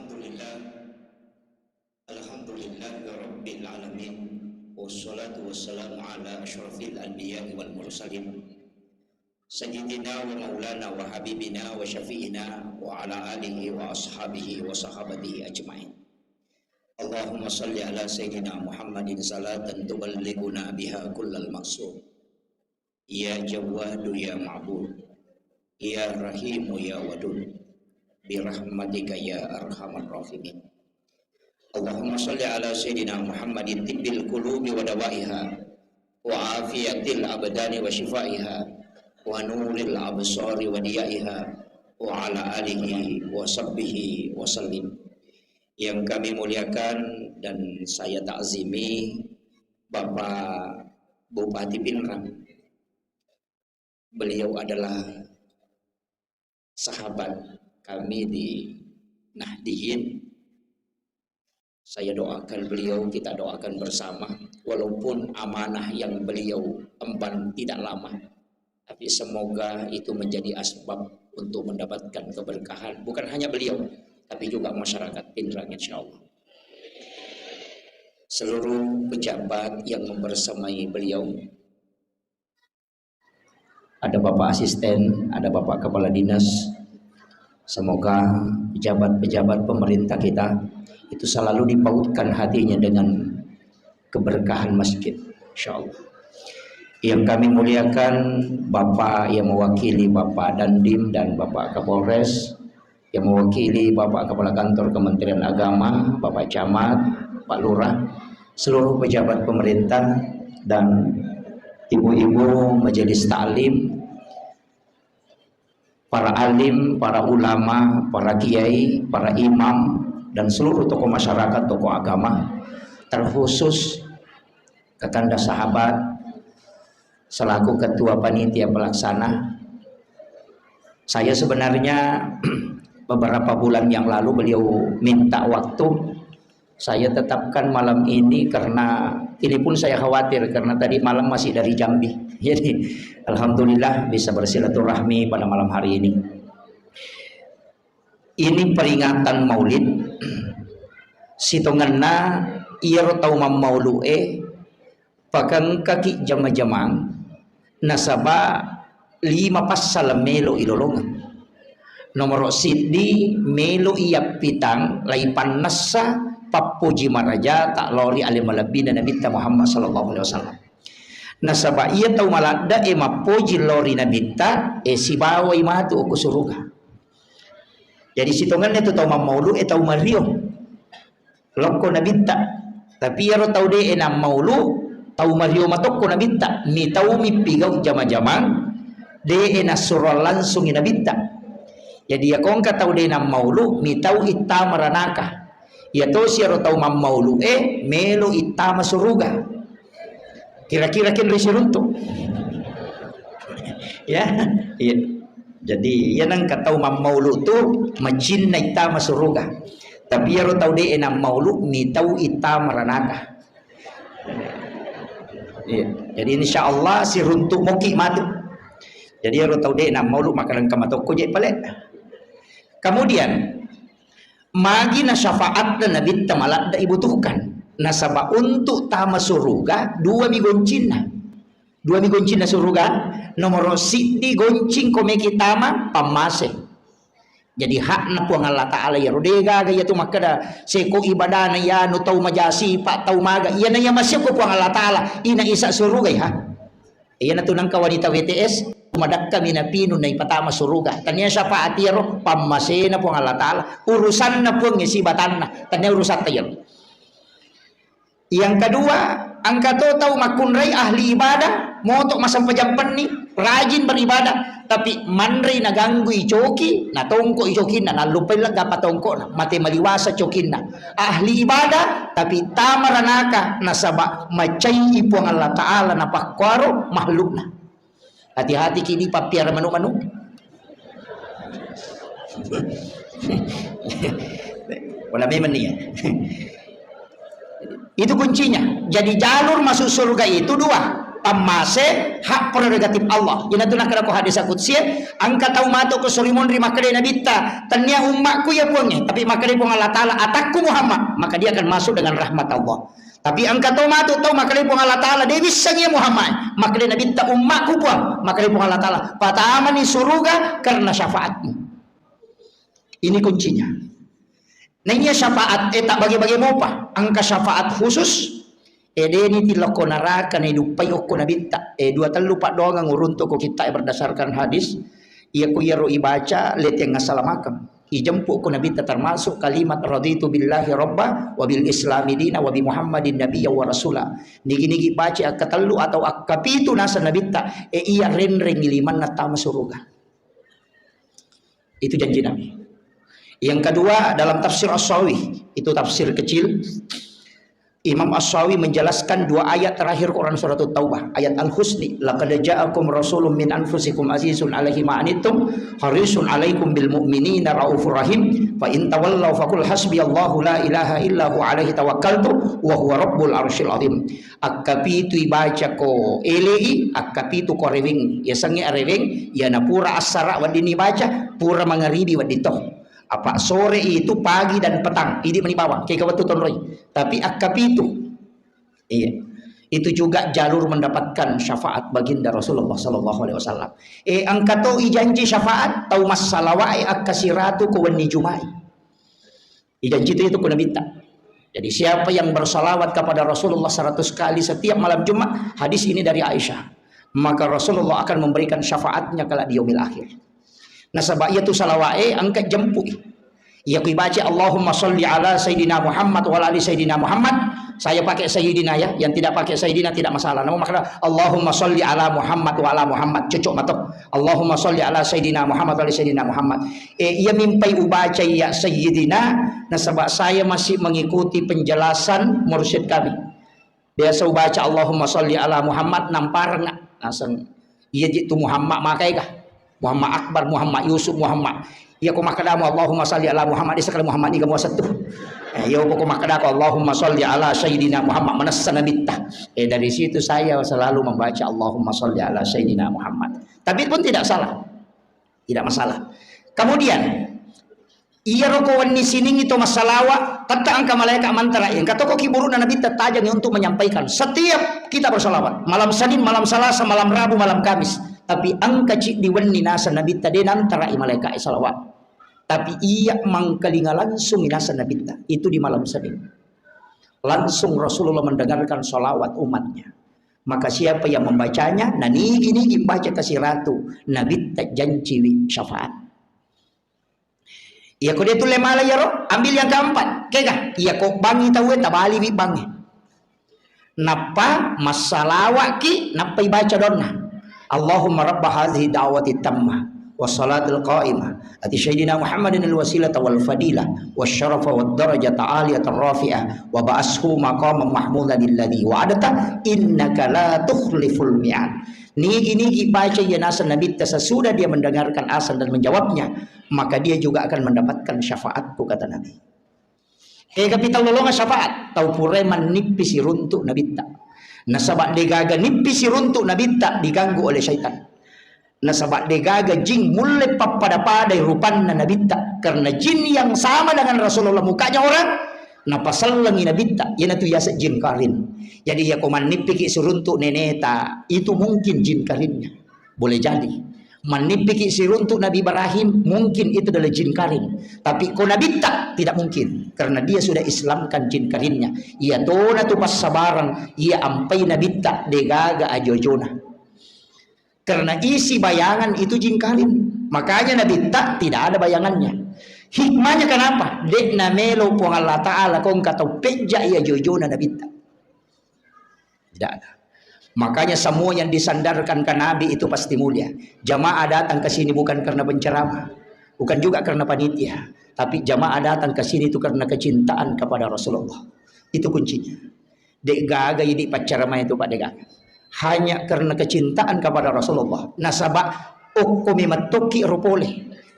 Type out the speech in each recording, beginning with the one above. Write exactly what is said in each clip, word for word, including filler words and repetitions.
Alhamdulillah. Alhamdulillahirabbil alamin. Wassalatu wassalamu ala asyrafil anbiya'i wal mursalin. Sayyidina wa maulana wa habibina wa syafi'ina wa ala alihi wa ashabihi wa sahabatihi ajma'in. Allahumma salli ala sayyidina Muhammadin salatan tuballighuna biha kullal maqsud. Ya Jawwadu ya Ma'bud, ya Rahimu ya Wadud, birahmatika ya arhamar rahimin. Allahumma salli ala sayyidina Muhammadin tibbil qulubi wa dawaiha, wa afiyatil abdani wa shifaiha, wa nuril absari wa diyaiha, wa ala alihi wa sahbihi wa sallim. Yang kami muliakan dan saya takzimi Bapak Bupati Pinrang. Beliau adalah sahabat kami di Nahdliyin. Saya doakan beliau, kita doakan bersama, walaupun amanah yang beliau emban tidak lama, tapi semoga itu menjadi asbab untuk mendapatkan keberkahan, bukan hanya beliau, tapi juga masyarakat Pinrang, insya Allah. Seluruh pejabat yang membersamai beliau, ada Bapak Asisten, ada Bapak Kepala Dinas. Semoga pejabat-pejabat pemerintah kita itu selalu dipautkan hatinya dengan keberkahan masjid, insya Allah. Yang kami muliakan, Bapak yang mewakili Bapak Dandim dan Bapak Kapolres, yang mewakili Bapak Kepala Kantor Kementerian Agama, Bapak Camat, Pak Lurah, seluruh pejabat pemerintah, dan ibu-ibu majelis taklim, para alim, para ulama, para kiai, para imam, dan seluruh tokoh masyarakat, tokoh agama, terkhusus Kakanda Sahabat selaku ketua panitia pelaksana. Saya sebenarnya beberapa bulan yang lalu beliau minta waktu, saya tetapkan malam ini karena ini pun saya khawatir karena tadi malam masih dari Jambi. Jadi, alhamdulillah bisa bersilaturahmi pada malam hari ini. Ini peringatan Maulid, sitongenna iyaro tau mammaulu'e pakengkaki jama-jamang, nasaba lima passala melo ilolongeng. Nomoro siddi, melo iyappitang laipannessa pappoji maraja ta lao ri ale malebbina Nabitta Muhammad sallallahu alaihi wasallam. Nasaba iya tau maladde'e mappoji lao ri Nabitta, e, sibawai matu okko suruga. Jadi sitongenna tu tau mammaulu e tau mario lokko Nabitta. Tapi iyaro tau de'e nammaulu, tau mario matokko Nabitta. Mitau mippigau jama-jamang, de'e nassuroang langsungi Nabitta. Jadi iyako engka tau de nammaulu, mitau ittama ranaka. Iyatosi iyaro tau mammaulu e melo ittama suruga. Kira-kira kenri siruntu. Ya, iya. Jadi, iya nengka tau mammaulu tu macinna ittama suruga. Tapi iyaro tau de'e nammaulu mitau ittama ranaka. Iya. Jadi insya Allah siruntu moki matu. Jadi iyaro tau de'e nammaulu makalengka matokko je pale. Kemudian, magi na syafaatna Nabitta maladde ibutuhkan. Nasaba untuk tama suruga, dua mi goncinna. Dua mi goncinna suruga, nomoro siddi goncing ko meki tama pammase. Jadi hakna Puang Allah Ta'ala iyaro, de gaga iyatu makkeda seko ibadana iyanu tau maja sipa, tau maga. Iyana iya maseko Puang Allah Ta'ala, ina isa suruga iha. Iyanatu nengka wanita W T S, madakka mi napinu naipatama suruga. Tania syafaat iyaro, pammasena Puang Allah Ta'ala. Urusanna Puang sibatanna, tania urusatta iyaro. Yang kedua, engka to tau makkunrai ahli ibadah, moto masempajang penni, rajin beribadah, tapi manrei naganggui coki, natongko i cokinna, nallupai lega patongkona, mate maliwasa cokinna. Ahli ibadah, tapi tama ranaka, nasaba macai Puang Allah Ta'ala napakkuaro makhlukna. Hati-hati ki di pappiara manu-manu. Wala memang nih ya. Itu kuncinya. Jadi jalur masuk surga itu dua. Pammase hak prerogatif Allah. Iyanatu nakkeda ko hadis qudsi, engka tau matu ko suri monri makkeda Nabitta, "Tennia ummakku ya Puangnge," tapi makkeda Puang Allah Taala, "Atakku Muhammad," maka dia akan masuk dengan rahmat Allah. Tapi engka tau matu tau makkeda Puang Allah Taala, "De wissengi ya Muhammad," makkeda Nabitta, "Ummakku Puang," makkeda Puang Allah Taala, "Patamani suruga karena syafaatmu." Ini kuncinya. Naiya syafaat, eh, tak bagi-bagi mopa. Engka syafaat khusus, eh, deni tilokko naraka naiduppai okko Nabitta. Eh, dua tellu paddoangeng uruntu ko kitta, eh, berdasarkan hadis. Iya ku iyaro ibaca, leteng assalamakeng. Ijempu ko Nabitta termasuk kalimat raditu billahi rabba wa bil islami dina wa bi Muhammadin nabiyya wa rasula. Nigi-nigi baca akka tellu atau akka pitu nasa Nabitta, eh, iya renreng limanna tama suruga. Itu janji Nabi. Yang kedua, dalam tafsir As-Sawi, itu tafsir kecil, Imam As-Sawi menjelaskan dua ayat terakhir Quran Surat Taubah, ayat Al-Husni, "Laqad ja'akum rasulun min anfusikum azizun alaihi ma anittum harisun alaikum bil mu'minina raufur rahim, fa in tawallaw faqul hasbiyallahu la ilaha illa huwa alaihi tawakkaltu wa huwa rabbul arsyil azim." Akkapitu ibaca ko elei, akkapitu ko reweng. Yasengnge areweng, iyana pura assara weddinni baca, pura mangaribi wedding to. Apa sore itu, pagi dan petang, idi mani bawang, kega wettu tonroi. Tapi akkapitu. Iya. Itu juga jalur mendapatkan syafaat baginda Rasulullah sallallahu alaihi wasallam. Eh, engka to ijanji syafaat, tau massalawae akkasiratu ko wenni Jumai. Ijanji tu itu ku Nabitta. Jadi siapa yang bersalawat kepada Rasulullah seratus kali setiap malam Jumat, hadis ini dari Aisyah, maka Rasulullah akan memberikan syafaatnya kelak di yaumil akhir. Nasaba iya tu salawa'e engka jempui. Iya ku ibaca Allahumma salli ala Sayyidina Muhammad wa ala ali Sayyidina Muhammad, saya pakai Sayyidina ya, yang tidak pakai Sayyidina tidak masalah. Namun makna Allahumma salli ala Muhammad wa ala Muhammad, cocok mato. Allahumma salli ala Sayyidina Muhammad wa ala Sayyidina Muhammad. Eh, iya mimpai ubaca iya Sayyidina, nasaba saya masih mengikuti penjelasan mursyid kami. Biasa ubaca Allahumma salli ala Muhammad, nampareng naseng. Iya jitu Muhammad makai kah? Muhammad Akbar, Muhammad Yusuf, Muhammad. Iya ko makkadamu Allahumma salli ala Muhammad, isa kala Muhammad niga muasettu. Eh, iya ko makkadaku Allahumma salli ala Sayyidina Muhammad, manessa Nabitta. Eh, dari situ saya selalu membaca Allahumma salli ala Sayyidina Muhammad. Tapi pun tidak salah. Tidak masalah. Kemudian, iyaro ko wenni siningi to massalawa, tetta engka malaika mantara, engka toko kiburuna Nabitta tajangi untuk menyampaikan. Setiap kita bersalawat, malam Senin, malam Selasa, malam Rabu, malam Kamis. Tapi engka ciddi wenni nasa Nabitta de nantarai malaika salawat. Tapi iya mangkalinga langsung nasa Nabitta itu di malam Senin. Langsung Rasulullah mendengarkan salawat umatnya. Maka siapa yang membacanya, nanigi-nigi baca kasiratu, Nabitta janciwi syafaat. Iya ko de tulle mala iyaro, ambil yang keempat. Kega? Iya ko bangi tauwe, tabaliwi bangi. Nappa massalawaki, nappa ibaca donna. Allahumma rabba hadhihi da'wati tamma wassalatil qa'imah. Ati Sayyidina Muhammadin al-wasilata wal fadilah wasyarafa wad darajata aliyata rafi'ah wa ba'ashu maqaman mahmudan alladhi wa'adta innaka la tukhliful mi'ad. Nigi-nigi baca iya naseng Nabitta sesudah dia mendengarkan azan dan menjawabnya, maka dia juga akan mendapatkan syafaatku, kata Nabi. Kega pitellolonga syafaat? Tau purai mannippi siruntu Nabitta. Nasaba degaga nippi siruntu Nabitta diganggu oleh syaitan. Nasaba degaga jing mulle pappada-padai rupanna Nabitta. Karena jin yang sama dengan Rasulullah mukanya orang, napasellengi Nabitta. Iyanatu yaseng jin karin. Jadi iya ko mannippiki siruntu neneta, itu mungkin jin karinnya. Boleh jadi. Mannippiki siruntu Nabi Ibrahim, mungkin itu adalah jin karing. Tapi ko Nabitta, tidak mungkin. Karena dia sudah Islamkan jin karingnya. Iya tona tu passabarang, iya ampai Nabitta, degaga ajojona. Karena isi bayangan itu jin karing. Makanya Nabitta tidak ada bayangannya. Hikmahnya kenapa? Dek namelo Puang Allah Ta'ala kongka tau pejja iya jojona Nabitta. Tidak ada. Makanya semua yang disandarkan ke Nabi itu pasti mulia. Jamaah datang ke sini bukan karena penceramah, bukan juga karena panitia, tapi jamaah datang ke sini itu karena kecintaan kepada Rasulullah. Itu kuncinya. Dek gaga idi pacceramah itu, Pak, dek gaga. Hanya karena kecintaan kepada Rasulullah. Nasaba okko mi mattokki ro pole.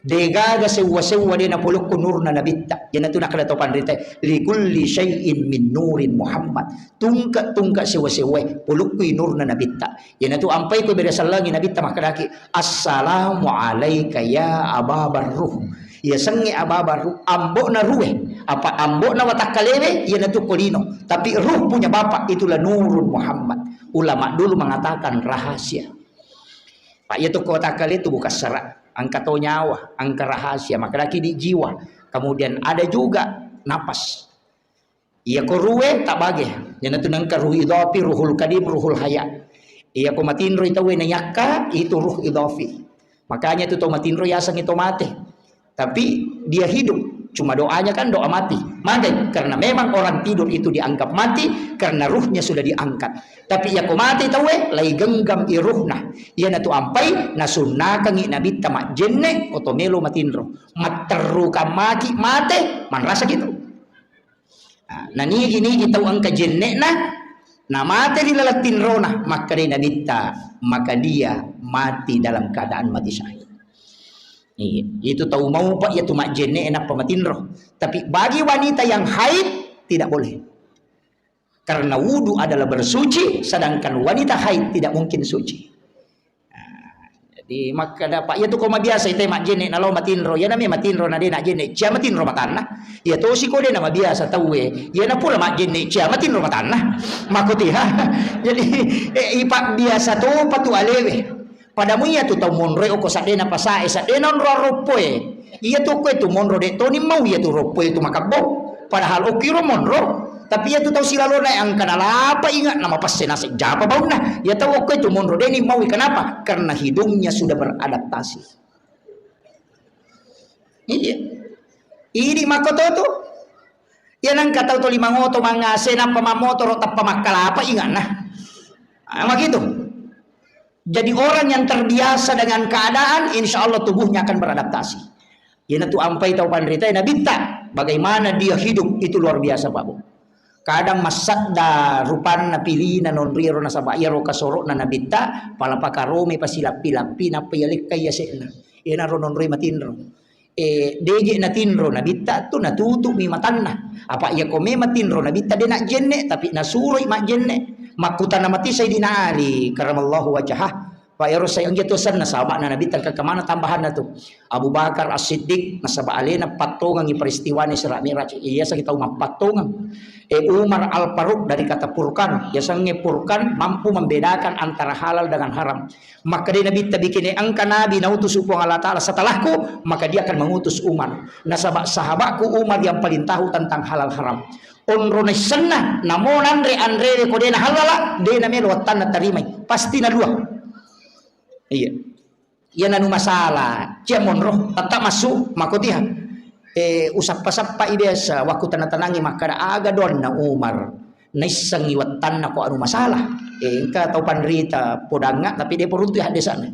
Degaga sewwa-sewwa de napolokko nurna nabitta. Iyanatu nakkeda to panrita, "Likulli syai'in min nurin Muhammad." Tungke-tungke sewwa-sewwae polokkoi nurna nabitta. Iyanatu ampai ko bere sellengi nabitta makkedaki, "Assalamu alaika ya Aba Barruh." Iya sengnge Aba Barruh, ambo'na ruwe, apa ambo'na watakkalewe, iyanatu ko lino. Tapi ruh punya bapak itulah nurun Muhammad. Ulama dulu mengatakan rahasia. Pak, iya tu kota kale tu bukan serak, engka to nyawa, engka rahasia, makkedaki di jiwa. Kemudian ada juga napas. Iya ko ruwe tak bage. Iyanatu nengka ruh idafi, ruhul kadim, ruhul haya. Iya ko matinro itawe na yakka, itu ruh idafi. Makanya tu to matinro yaseng itu mate. Tapi dia hidup, cuma doanya kan doa mati. Magai, karena memang orang tidur itu dianggap mati karena ruhnya sudah diangkat. Tapi iya ko mate tauwe, lai genggam i ruhna. Iyanatu ampai nasunnakangi nabitta majjenne oto melo matinro. Matterrukang maki mate, manrasa gitu. Nah, nanigi-nigi tau engka jenne'na, namate ri laleng tinrona, makkedai nabitta, maka dia mati dalam keadaan mati syahid. Iya, itu tau mau, Pak, iya tu majjenne nappa matinro. Tapi bagi wanita yang haid, tidak boleh. Karena wudu adalah bersuci, sedangkan wanita haid tidak mungkin suci. Nah, jadi makkeda, Pak, iya tu ko mabiasa ite majjenne nalo matinro, iya nami matinro na de najjenne, cia matinro matanna. Iya tosi ko de na mabiasa tauwe, iya na pura majjenne, cia matinro matanna. Makotiha. Jadi, eh, ipa biasa topa tu alewe. Pada mu iya tu tau monroe okko saddena pasae, saddena onro aroppoe. Iya tu okkoe tu monro de toni mau iya tu roppoe tu makabbo. Padahal okki ro monro. Tapi iya tu tau silalona engka nalapa inga na mapasse naseng japa baunna. Iya tau okkoe tu monro deni maui. Kenapa? Karena hidungnya sudah beradaptasi. Iya. Idi makkoto tu. Iya nengka tau toli mangoto mangase nappa mammotoro tappa makkalapa inganna. Ah, begitu. Jadi orang yang terbiasa dengan keadaan, insya Allah tubuhnya akan beradaptasi. Iyanatu ampai tau panrita nabitta, bagaimana dia hidup itu luar biasa, Pak Bu. Kadang massadda rupanna pilina nonriro nasaba iyaro kasoro'na nabitta, pala pakaromi pasilappi-lappi nappa iyalekkai yase'na. Iyanaro nonroi matinro. Eh, deje natinro nabitta tu natutu'mi matanna. Apa iya ko memang tinro nabitta de najjenne, tapi nasuroi majjenne. Makkutana mati Sayyidina Ali karamallahu wajhah. Pak, ero sai engge tu senna sahaba'na nabitta, engka kemana tambahanna tu? Abu Bakar As-Siddiq, nasaba alena pattongengi peristiwana Isra Mi'raj. Iya saki tau mappattongeng. Eh, Umar Al-Faruq dari kata Furqan. Yasengnge Furqan mampu membedakan antara halal dengan haram. Makkedai Nabitta, "Bikini engka nabi nautus Puang Allah Ta'ala setelahku, maka dia akan mengutus Umar. Nasaba sahabatku Umar yang paling tahu tentang halal haram." Onro naissenna, namo nanre anrewe ko dena halala, dena melo wattanna tarimai. Pasti nalua. Iya. Iya nanu masalah, cia monro, tetap masuk, makotiha. Eh, usappa-sappai biasa, waktu tanah-tanangi makkada aga donna Umar. Naissengngi wattanna ko anu masalah. Eh, engka tau panrita podangnga, tapi de poruntu hadde sana.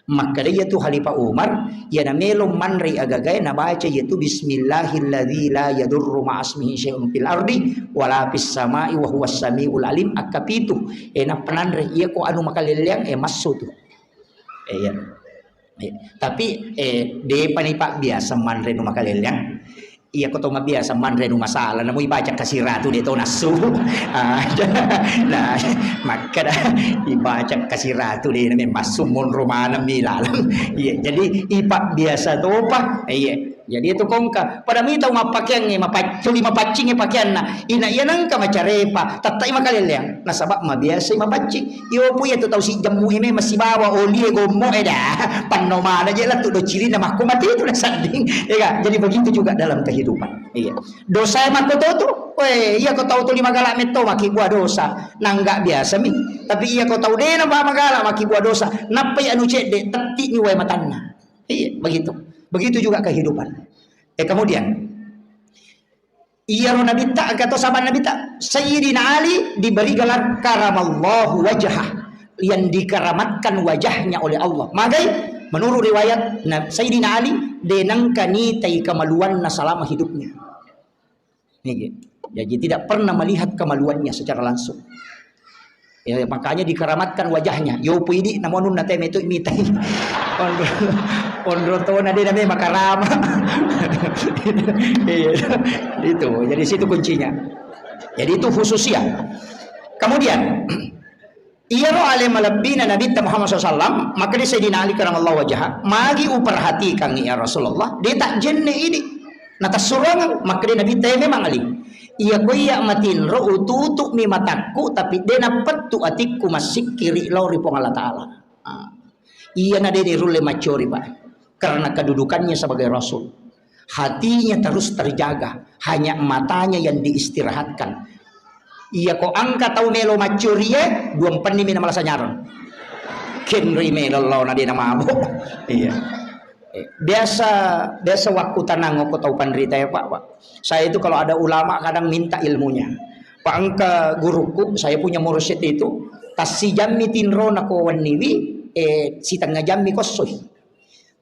Makkada iya tu Khalifah Umar, iya namelo manre agagae nabaca iya tu bismillahilladzi la yadurru ma'asmihi syai'un fil ardi wala fis sama'i wa huwas samiul alim, akka pitu. Eh, nappa nanre iya ko anu makalelleang, eh, massu tu. Eh, iya. Eh, tapi, eh, depa ni Pak biasa manre nu makalelleang. Iya ko to mabiasa manre nu masalah, namu ibaca kasiratu de to nassu. Ah, nah, makkada ibaca kasiratu de name massu monro maneng mi laleng. Iya, jadi ipa biasa topa. Iya. Jadi itu kongka. Pada mi tau mappakeangnge, mapac-, tuli mapaccingnge pakeanna. Ina iya nengka macarepa, tettai makalelleang. Nasaba mabiasai mapaccing. Iyo pu iya tu tau sijemmu e memang sibawa olie gommo e dah. Panno mana je lettu do cirina makko mati itu nasadding. Ya kan? Jadi begitu juga dalam kehidupan. Iya. Dosa e makko to tu. Weh, iya ko tau tuli magala metto maki buah dosa. Nangga biasa mi. Tapi iya ko tau dena ba magala maki buah dosa. Nappa iya anu cedde, tetti ni wae matanna. Iya, begitu. Begitu juga kehidupan. Eh, kemudian, iyaro Nabitta, engka to sahabat Nabitta, Sayyidina Ali diberi gelar karamallahu wajhah, yang dikeramatkan wajahnya oleh Allah. Magai, menurut riwayat, nah, Sayyidina Ali de nengka nitai kemaluanna selama hidupnya. Niki. Jadi tidak pernah melihat kemaluannya secara langsung. Ya, makanya dikeramatkan wajahnya. Yo puidi namonun nate metu mitai. Onrong tona de' namanya makarama. Iya, itu. Jadi situ kuncinya. Jadi itu khususiah. Kemudian, iyaro ale malebbina Nabitta Muhammad sallallahu alaihi wasallam, makkeda Sayyidina Ali karamallahu wajhah, "Magi uperhatikangngi ya Rasulullah, de' tajjenne idi'." Natassurongeng, makkeda Nabitta, "Ya memang Ali, iya ko iya matinro ututu'mi matakku, tapi de' napettu atikku massikkiri lao ri Puang Allah Ta'ala." Ah. Iyana de' nirulle maccori, Pak. Karena kedudukannya sebagai rasul. Hatinya terus terjaga, hanya matanya yang diistirahatkan. Iya ko engka tau melo maccorie, dua mpennimi na malasa nyareng. Kenri melo lao na de' na mabuk. Iya. Eh, biasa, biasa waktu tanang ko tau panrita ya, Pak, Pak. Saya itu kalau ada ulama kadang minta ilmunya. Pak, engka guruku, saya punya mursyid itu, tassijammi tinrona ko wenniwi, eh, sitengnga jammi kossoi.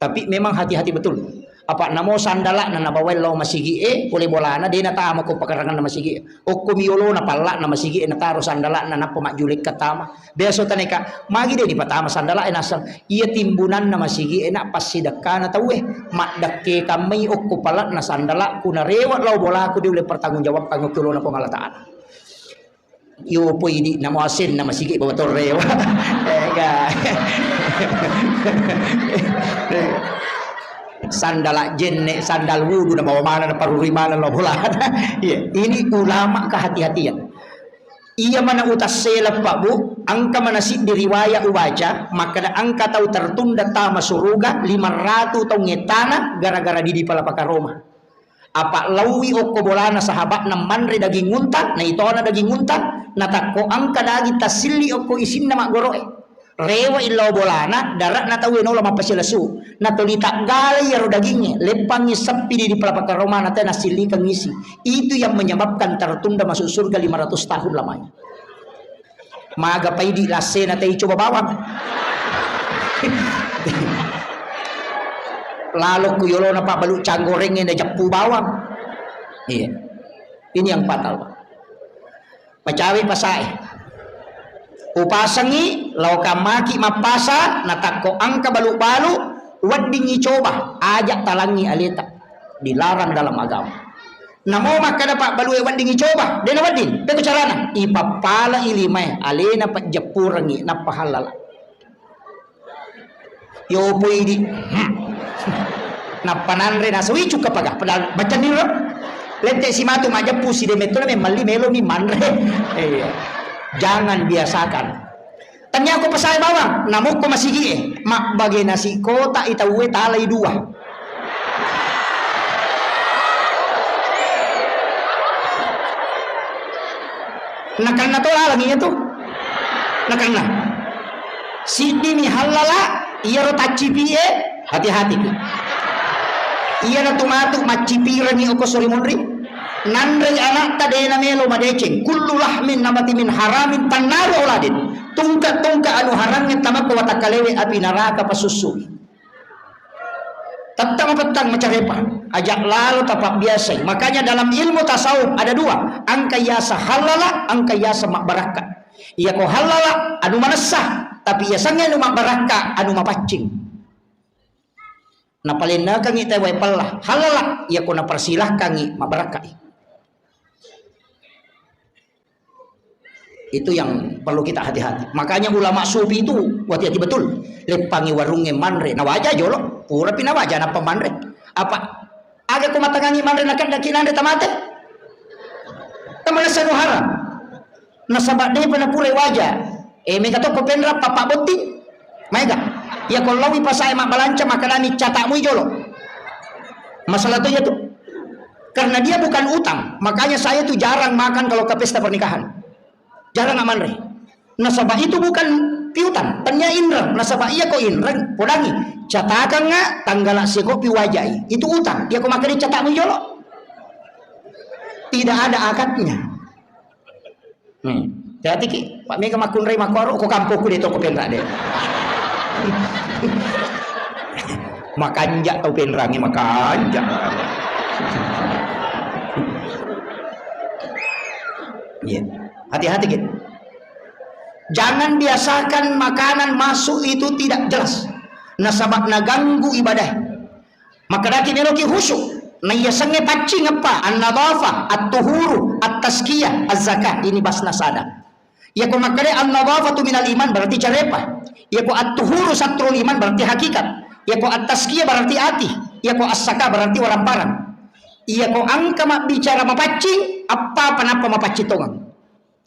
Tapi memang hati-hati betul. Apa namo sandala'na nabawai lao masigi e, pole bolana de' natama ko pakaranganna masigi e. Okko mi yolona palla'na masigi e nataro sandala'na nappa majjulekka tama. Biasa taneka, magi de' dipatama sandala' e naseng. Iya timbunanna masigi e na passidekkana tauwe. Maddekke kammai okko palla'na sandala'ku narewe lao bolaku de' ulle pertanggungjawabkan okko yolona Puang Allah Ta'ala. Yo poi di namo asenna masigi bawa torrewa. Ega. Sandala' jenne, sandal wudu na bawa mana, na parurui mana, lo bolana. Iya, ini ulama kehati-hatian. Iya mana utassela, Pak, Bu, engka mana siddi riwayat ubaca, makkeda engka tau tertunda tama suruga lima ratu taung ettana gara-gara didi pala pakaroma. Apa lauwi okko bolana sahaba'na manre daging unta, naitona daging unta, natakko engka daging tassilli okko isinna maggoro'e. Rewe illau bolana, dara'na tauwe nola mappasilesu. Natoli taggalai iyaro dagingnge, leppangngi seppi di, di pala pakaromana tena sillikeng isi. Itu yang menyebabkan tertunda masuk surga lima ratus tahun lamanya. Maga paidi lassena tei coba bawang. Lalo ku yolona pabbalu canggorengnge na jappu bawang. Iya. Ini yang fatal, Pak. Pacawe pasae. Upasengi, laokan maki mappasa, natakko engka balu-balu, weddingngi coba, aja talangngi aleta. Dilarang dalam agama. Namo makkeda pabbalue weddingngi coba, de' nawedding. Pekko carana? Ipappalai limae, alena pajjeppurengngi, nappa hallala. Yo poi di. Hmm. Nappa nanre nasawi cukka paga, padahal bacanni ro. Lette si matu majeppu si de metto na memmalli melo mi manre. Iya. Jangan biasakan. Tania ko pasae bawang, namukko masigi e, mabbage nasi kota i tauwe talai dua. Nakenna to laleng iya tu. Nakenna. Siddi mi hallala, iyaro taccipi e, hati-hati ki. Iyana tu matu maccipirengi oko sori munri. Nanrei anakta de namelo madeceng. Kullu lahmin nabati min haramin fannaru auladin. Tungka-tungka anu harangnge tamako watakkalewe api naraka pasussu. Tetta mapettang macarepa, ajak lalo tapabbiasai. Makanya dalam ilmu tasawuf ada dua, angka yasa halala, angka yasa mabbarakka. Iya ko halala, anu manessa, tapi yasengnge anu mabbarakka, anu mapaccing. Napalennekangngi tawwe pella, halala, iya ko napersilahkangngi mabbarakkai. Itu yang perlu kita hati-hati. Makanya ulama sufi itu hati-hati betul. Leppangi warungnge manre, nawaja jolo. Purapi nawaja nappa manre. Apa? Aga ko matangangi manre nakeddaki nanre tamate? Tamanessa nu haram. Nasaba depa napura waja. Eh, mega tokko penra papa botting. Maega. Iya ko lawi pasae mabbalanca makanani catakmu jolo. Masalah tu iya tu. Karena dia bukan utang, makanya saya tuh jarang makan kalau ke pesta pernikahan. Jarang manre. Nasaba itu bukan piutang, tania inreng. Nasaba iya ko inreng, podangi. Catakangnga tanggala seko piwajai. Itu utang. Iya ko makanai catakmu jolo. Tidak ada akadnya. Hmm. Hati-hati ki, Pak mega makkunrai makkoro ko kampokku de toko penra de. Makanja tau penrangi, makanja. Iya. Hati-hati ki. Jangan biasakan makanan masuk itu tidak jelas. Nasaba naganggu ibadah. Makkedaki meloki khusyuk. Naiyasengnge paccing eppa, an-nadhafah, at-tuhuru, at-tazkiyah, az-zakah. Ini basna sada. Iyako makkeda an-nadhafatu minal iman berarti carepa. Iyako at-tuhuru satrul iman berarti hakikat. Iyako at-tazkiyah berarti ati. Iyako as-zakah berarti waramparang. Iyako engka mabbicara mapaccing, apa-apa nappa mapaccing tongeng.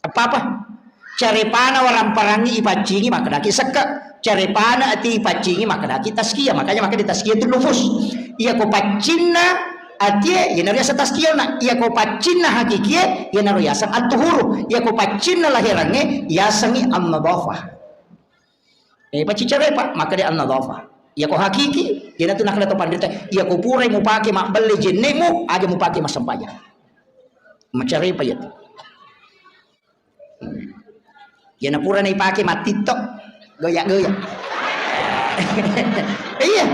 Apa-apa? Carepana waramparangngi ipaccingi makkedaki sekke. Carepana ati ipaccingi makkedaki tazkiyah. Makanya makkeda tazkiyatun nufus. Iyako paccinna atie, iyanaro yaseng tazkiyah na. Iyako paccinna hakikie, iyanaro yaseng at-tuhuru. Iyako paccinna laherangnge, yasengngi an-nadhafah. Eh, pacci carepa, makkeda an-nadhafah. Iyako hakiki, iyanatu nakkeda to panrita, iyako purai mupake mabbelle jenne'mu, aja mupake massempajang. Macarepa iyatu. Iyana pura naipake mattittok, goyak-goyak. Iya.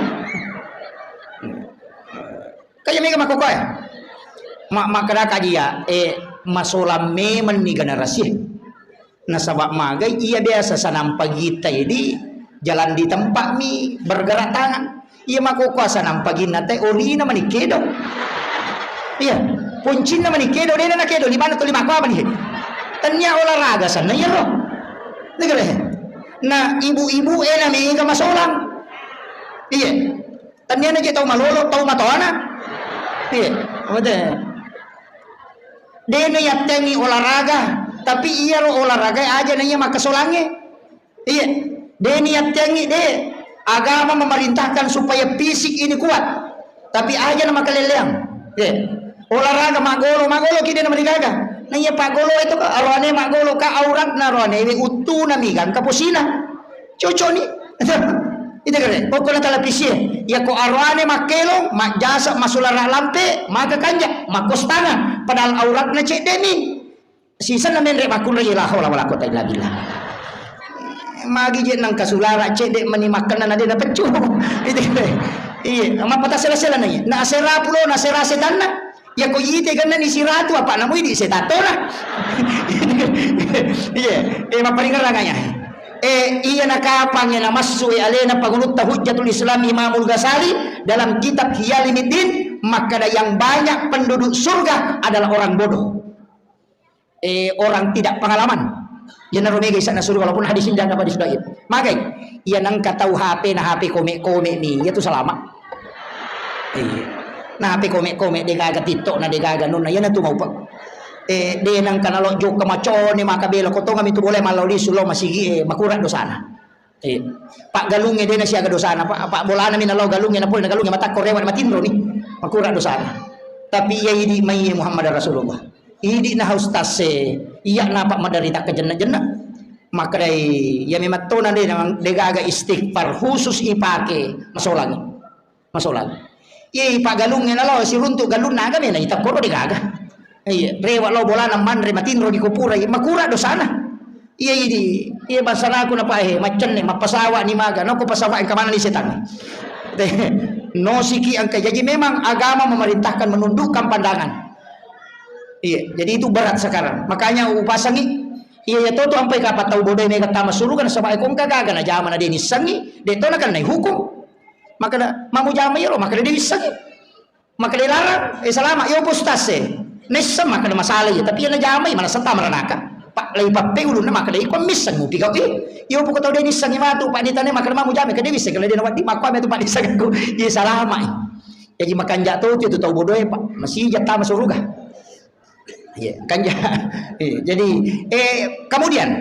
Kaya mega makkokkoe. Ma-, makkeda kaji ya, eh, masolang memenni generasi. Nasaba magai iya biasa sanampa gita di jalan di tempat mi bergerak tangan. Iya makkokkoe sanampa ginna te orina mani kedo. Iya, poncinna mani kedo, dena na kedo, lima to lima ko mani. Tania olahraga sanna iyaro. Negere. Na ibu-ibu e na mega masolang. Iya. Tania na je tau malolo, tau matoana. Iya, betul. Dena yattengi olahraga, tapi iyaro olahraga aja na iya makkasolangnge. Iya, de niatteangngi, de. Agama memerintahkan supaya fisik ini kuat, tapi aja na makalelleang. Iya. Olahraga maggolo, maggolo ki de na marigaga. Na iya paggolo itu ka aroane maggolo ka auratna aroane we uttuna mi gangka posina. Cocok ni. Itu kare. Pokokna televisi. Ya ko aroane makkelong, majjasa masulara lampe, maka kanja, makostana. Padahal auratna cedde mi. Sisenna menre makkunrai, la haula wala quwata illa billah. Magi je nangka sulara cedde meni makkenna na de na peccu. Itu. Iya, mappata sela-sela na iya. Na asera pulo, na asera setanna. Ya ko ite ganna ni siratu apa namu idi setatona. Iya, eh, mapparingerang aya. Eh, iya na kapang ya na massu e alena pangulutta Hujjatul Islam Imamul Ghazali dalam kitab Ihya Ulumuddin, makkada yang banyak penduduk surga adalah orang bodoh. Eh, orang tidak pengalaman. Iyanaro mega isanna suruga, walaupun hadis ini dianggap hadis dhaif. Magai, iya nangka tau H P na H P kome-kome mi, iya tu salama. Iya. Na H P kome-kome, degaga TikTok na degaga nonna, iyana tu maupa. Eh, de nangka nalo jokka macone, maka bela kotongami tu boleh mallau lisu lo masigi, eh, makura dosana. Eh, paggalungnge de nasiaga dosana, pa, pa bolana mi nalao galungnge, napole na galungnge matakko rewa matinro ni. Makura dosana. Tapi iya idi mai Muhammad Rasulullah. Idi na ustaz e, iya napa maderita kejenna-jenna. Makkedai, iya memang tona de, de gaga istighfar khusus ipake masolang. Masolang. Iya, ipaggalungnge nalao siruntu gallunna aga mena itakkoro de gaga. Iya, rewa lao bolana manre matinro di kupurai, makura dosana. Iya idi, iya basanaku napa he, maccenne, mappasawa ni maga, nako pasawa engka mana ni setan. Nosiki engka, jadi memang agama memerintahkan menundukkan pandangan. Iya, jadi itu berat sekarang. Makanya upasangi, iya, iya, to, to, ampai kapan tau bodoh mega tama suruga, nasaba ko engka gaga na jama na de nissengi, de to na kan nai hukum. Makada, mamu jama iyaro, makada de nissengi. Makada larang, eh, salama, iyo, Pak Ustaz, eh. Nisseng makada masalah iya, tapi iya najamai, mana setta maranaka. Pak, lai pappe ulunna makada iko misseng mupi kau, eh. Iyo, poko tau de nissengi matu, Pak, ditanya makada mamu jama, kada bisa, kalau de nawati, makku ame tu, Pak, nissengi aku. Iya, salama, eh. Jadi makanja tu, tu tau bodoh, eh, Pak. Masih jatah masuk surga. Iya, kan ja-, iya, jadi, eh, kemudian,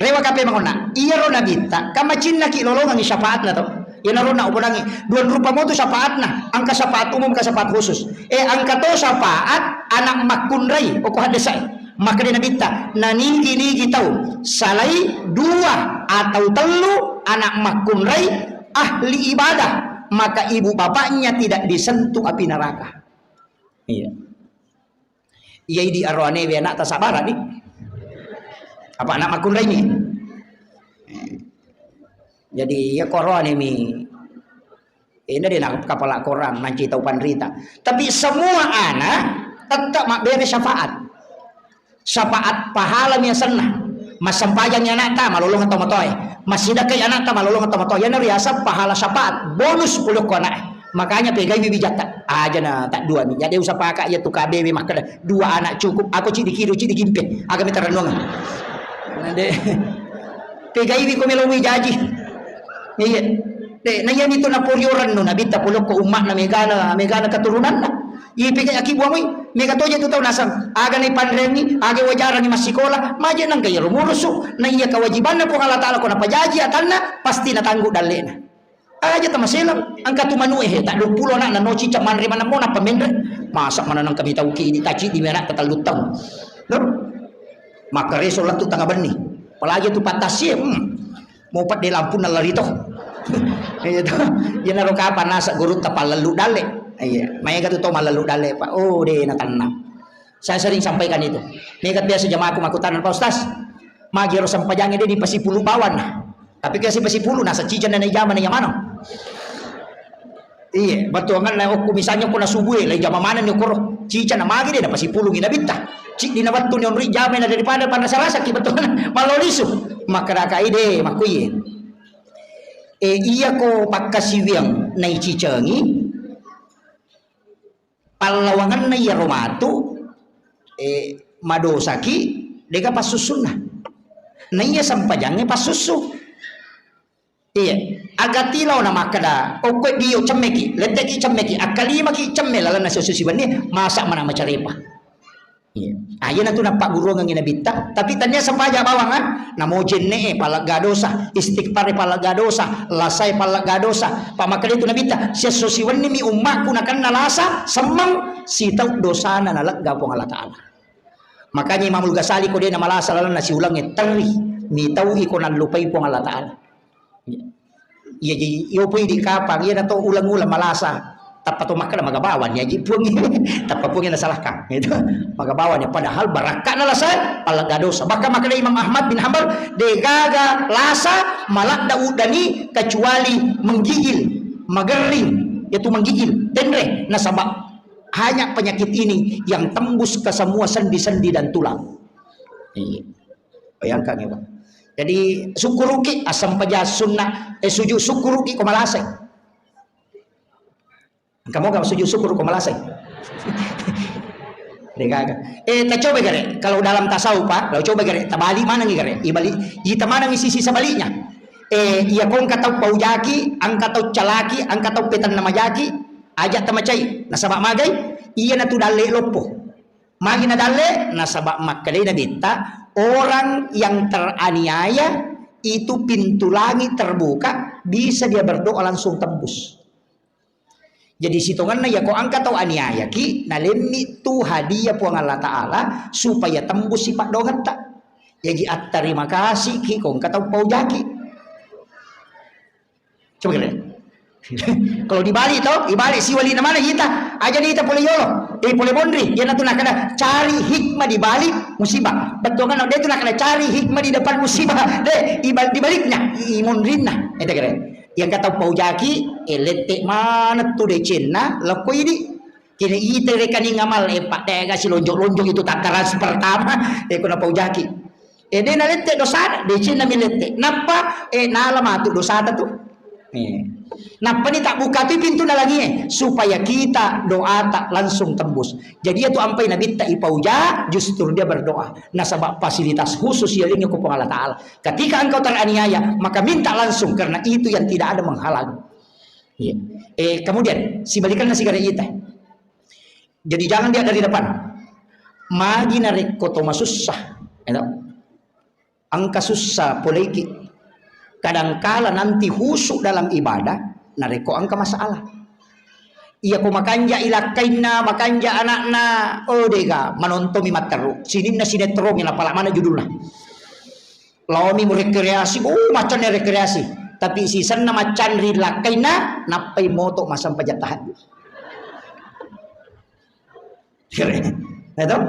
rewa kape mangonna, iyaro nabitta, kan macinnaki lolongangi syafaatna to. Iyanaro na upodangi, dua rupa motu syafaatna, engka syafaat umum, engka syafaat khusus. Eh, engka to syafaat anak makkunrai, oko haddesae. Makkeda nabitta, nanigi-nigi tau, salai dua atau tellu anak makkunrai, ahli ibadah, maka ibu bapaknya tidak disentuh api neraka. Iya. Iya idi aroane we anak tasabara di. Apa anak makkunrai mi? Jadi iya ko aroane mi. Ini dia nak kepala korang nanti tau panrita. Tapi semua anak tetap mabbere syafaat. Syafaat pahala mi asenna. Massempajangngi anakta, malolongeng tomatoae. Massidekkai anakta, malolongeng tomatoae. Iyana riaseng pahala syafaat, bonus pole okko anakta. Makanya pegaiwi wijatta. Aja na taddua mi. Jadi usapaka iya tu K B W makkeda, dua anak cukup. Ako ciddi kidu, ciddi gimpe. Aga mi tarennuang. Nade. Pegaiwi ko melo wijaji. Iya. De, na iya mitu naporio rennu nabitta pole okko umma'na megana, megana keturunanna. Ipegai aki buamui, mega toje tu tau naseng. Aga naipanrengi, aga wajarani massikola, maje nangka iyaro murusu, na iya kewajibanna Puang Allah Taala ko napajaji atanna, pasti natanggu dallena. Aja tamaselang, engka tu manue he, tak dua puluh anak nano cicak manre manammo napa menre. Masa mana nangka mitau ki di taci di menak ketellu tau. Dur. Maka reso lettu tengah benni. Apalagi tu patas ye, hmm. Mau pede lampu nalari to. Iya to. Iya naro kapan nasa guru tapalellu dalle. Iya, maega tu to malellu dalle, Pak. Oh, de na tenang. Saya sering sampaikan itu. Mega biasa jamaahku makutanang, "Pak Ustaz, magi ro sempajangnge de dipasipulu bawan." Tapi kasi pasipulu nasa cica na jama na mano. Iya, bettuanganna okko misalnya okko na subuh e, lai jama manenni okkoro. Cica na magi de na pasipulungi nabitta. Ciddi na wettu ni onri jama na daripada panrasa-rasa ki bettuanganna. Malo lisu. Makkadakai de makkuye. E, iya ko pakkasiwiang nai cicengi, pallawangenna iyaro matu, e, madosaki, dega passussunna. Na iya sempajangnge passussu. Iya, aga tilao na makkeda, okko dio cemmeki, letteki cemmeki, akkalimaki cemme lalenna siesso siwenni, masa mana macarepa. Iya. Ah, iyana tu nappagguruangengngi nabitta, tapi tania sempaja bawang, ah. Namo jenne e pallegga dosa, istighfar e pallegga dosa, lasa e pallegga dosa. Pa makkeda tu nabitta, siesso siwenni mi ummakku nakenna lasa, semmeng, sitau dosana nalegga Puang Allah Taala. Makanya Imamul Ghazali ko de na malasa lalenna siulengnge terri, mitau iko nallupai Puang Allah Taala. Iya, jadi, iyo pui di kapang, iya nato ulang-ulang malasa. Tappa to makkeda magabawan ya, ji puang. Tappa puang na salahkan. Itu. Magabawan ya, padahal barakka na lasa, pallegga dosa. Bahkan makkeda Imam Ahmad bin Hambal, degaga lasa, maladda udani, kecuali menggigil, magering, yaitu menggigil, tenre, nasaba hanya penyakit ini yang tembus ke semua sendi-sendi dan tulang. Iya. Bayangkan ya, Pak. Jadi, sukkuruki, asam peja sunna, eh, sujud sukkuruki ko malasai. Engka moga sujud syukur ko malasai. Degaga. Eh, tacoba gare, kalau dalam tasawuf, Pak, kalau coba gare, tabalik mana nih gare? Ibalik, ita mana nih sisi sebaliknya? Eh, iya ko engka tau paujaki, engka tau calaki, engka tau petanna majaki, aja tamacai. Nasaba magai, iya natu dalle loppo. Magi nadalle? Nasaba makkedai Nabitta, orang yang teraniaya itu pintu langit terbuka, bisa dia berdoa langsung tembus. Jadi sitongenna yako engka tau aniayaki, nalemmi tu hadiah Puang Allah Ta'ala supaya tembus sipaddoangetta. Jaji attarima kasih ki ko engka tau paujaki. Coba kira. Kalau dibalik to, dibalik siwali na mana kita? Aja ita pole yolo, eh pole monri. Iya natu nakana cari hikmah di balik musibah. Betul kan? Dia tu nakana cari hikmah di depan musibah. Deh, ibal-, di baliknya, i monrinna. Eta kira. Yang kata paujaki, eh lette mana tu decenna, lako ini. Kene ita rekening amal, eh, Pak, dega si lonjong-lonjong itu takaran pertama, eh, kuna paujaki. Eh, de nalette dosana, decenna mi lette. Nappa, eh, nala matu dosata tu. Eh. Nappa ni tak buka tu pintu nalangi, eh, supaya kita doata langsung tembus. Jadi itu ampai Nabitta ipauja, justru dia berdoa. Nasaba fasilitas khusus ya lingnya ku Allah Ta'ala. Ketika engkau teraniaya, maka minta langsung karena itu yang tidak ada menghalangi. Iya. Eh, kemudian, sibalikanna sigara ita. Jadi jangan lihat dari depan. Magi narekko to masussa, ya toh? Engka sussa poleiki. Kadangkala nanti khusyuk dalam ibadah, narekko engka masalah. Iya ko makanja ilakkainna, makanja anakna, oh dega, manontomi matteru. Sininna sinetron, napala mana judulna. Laomi mu rekreasi, oh, macamnya rekreasi. Tapi sisenna macanri lakkainna, nappai moto masampajang tahajud. Ya toh?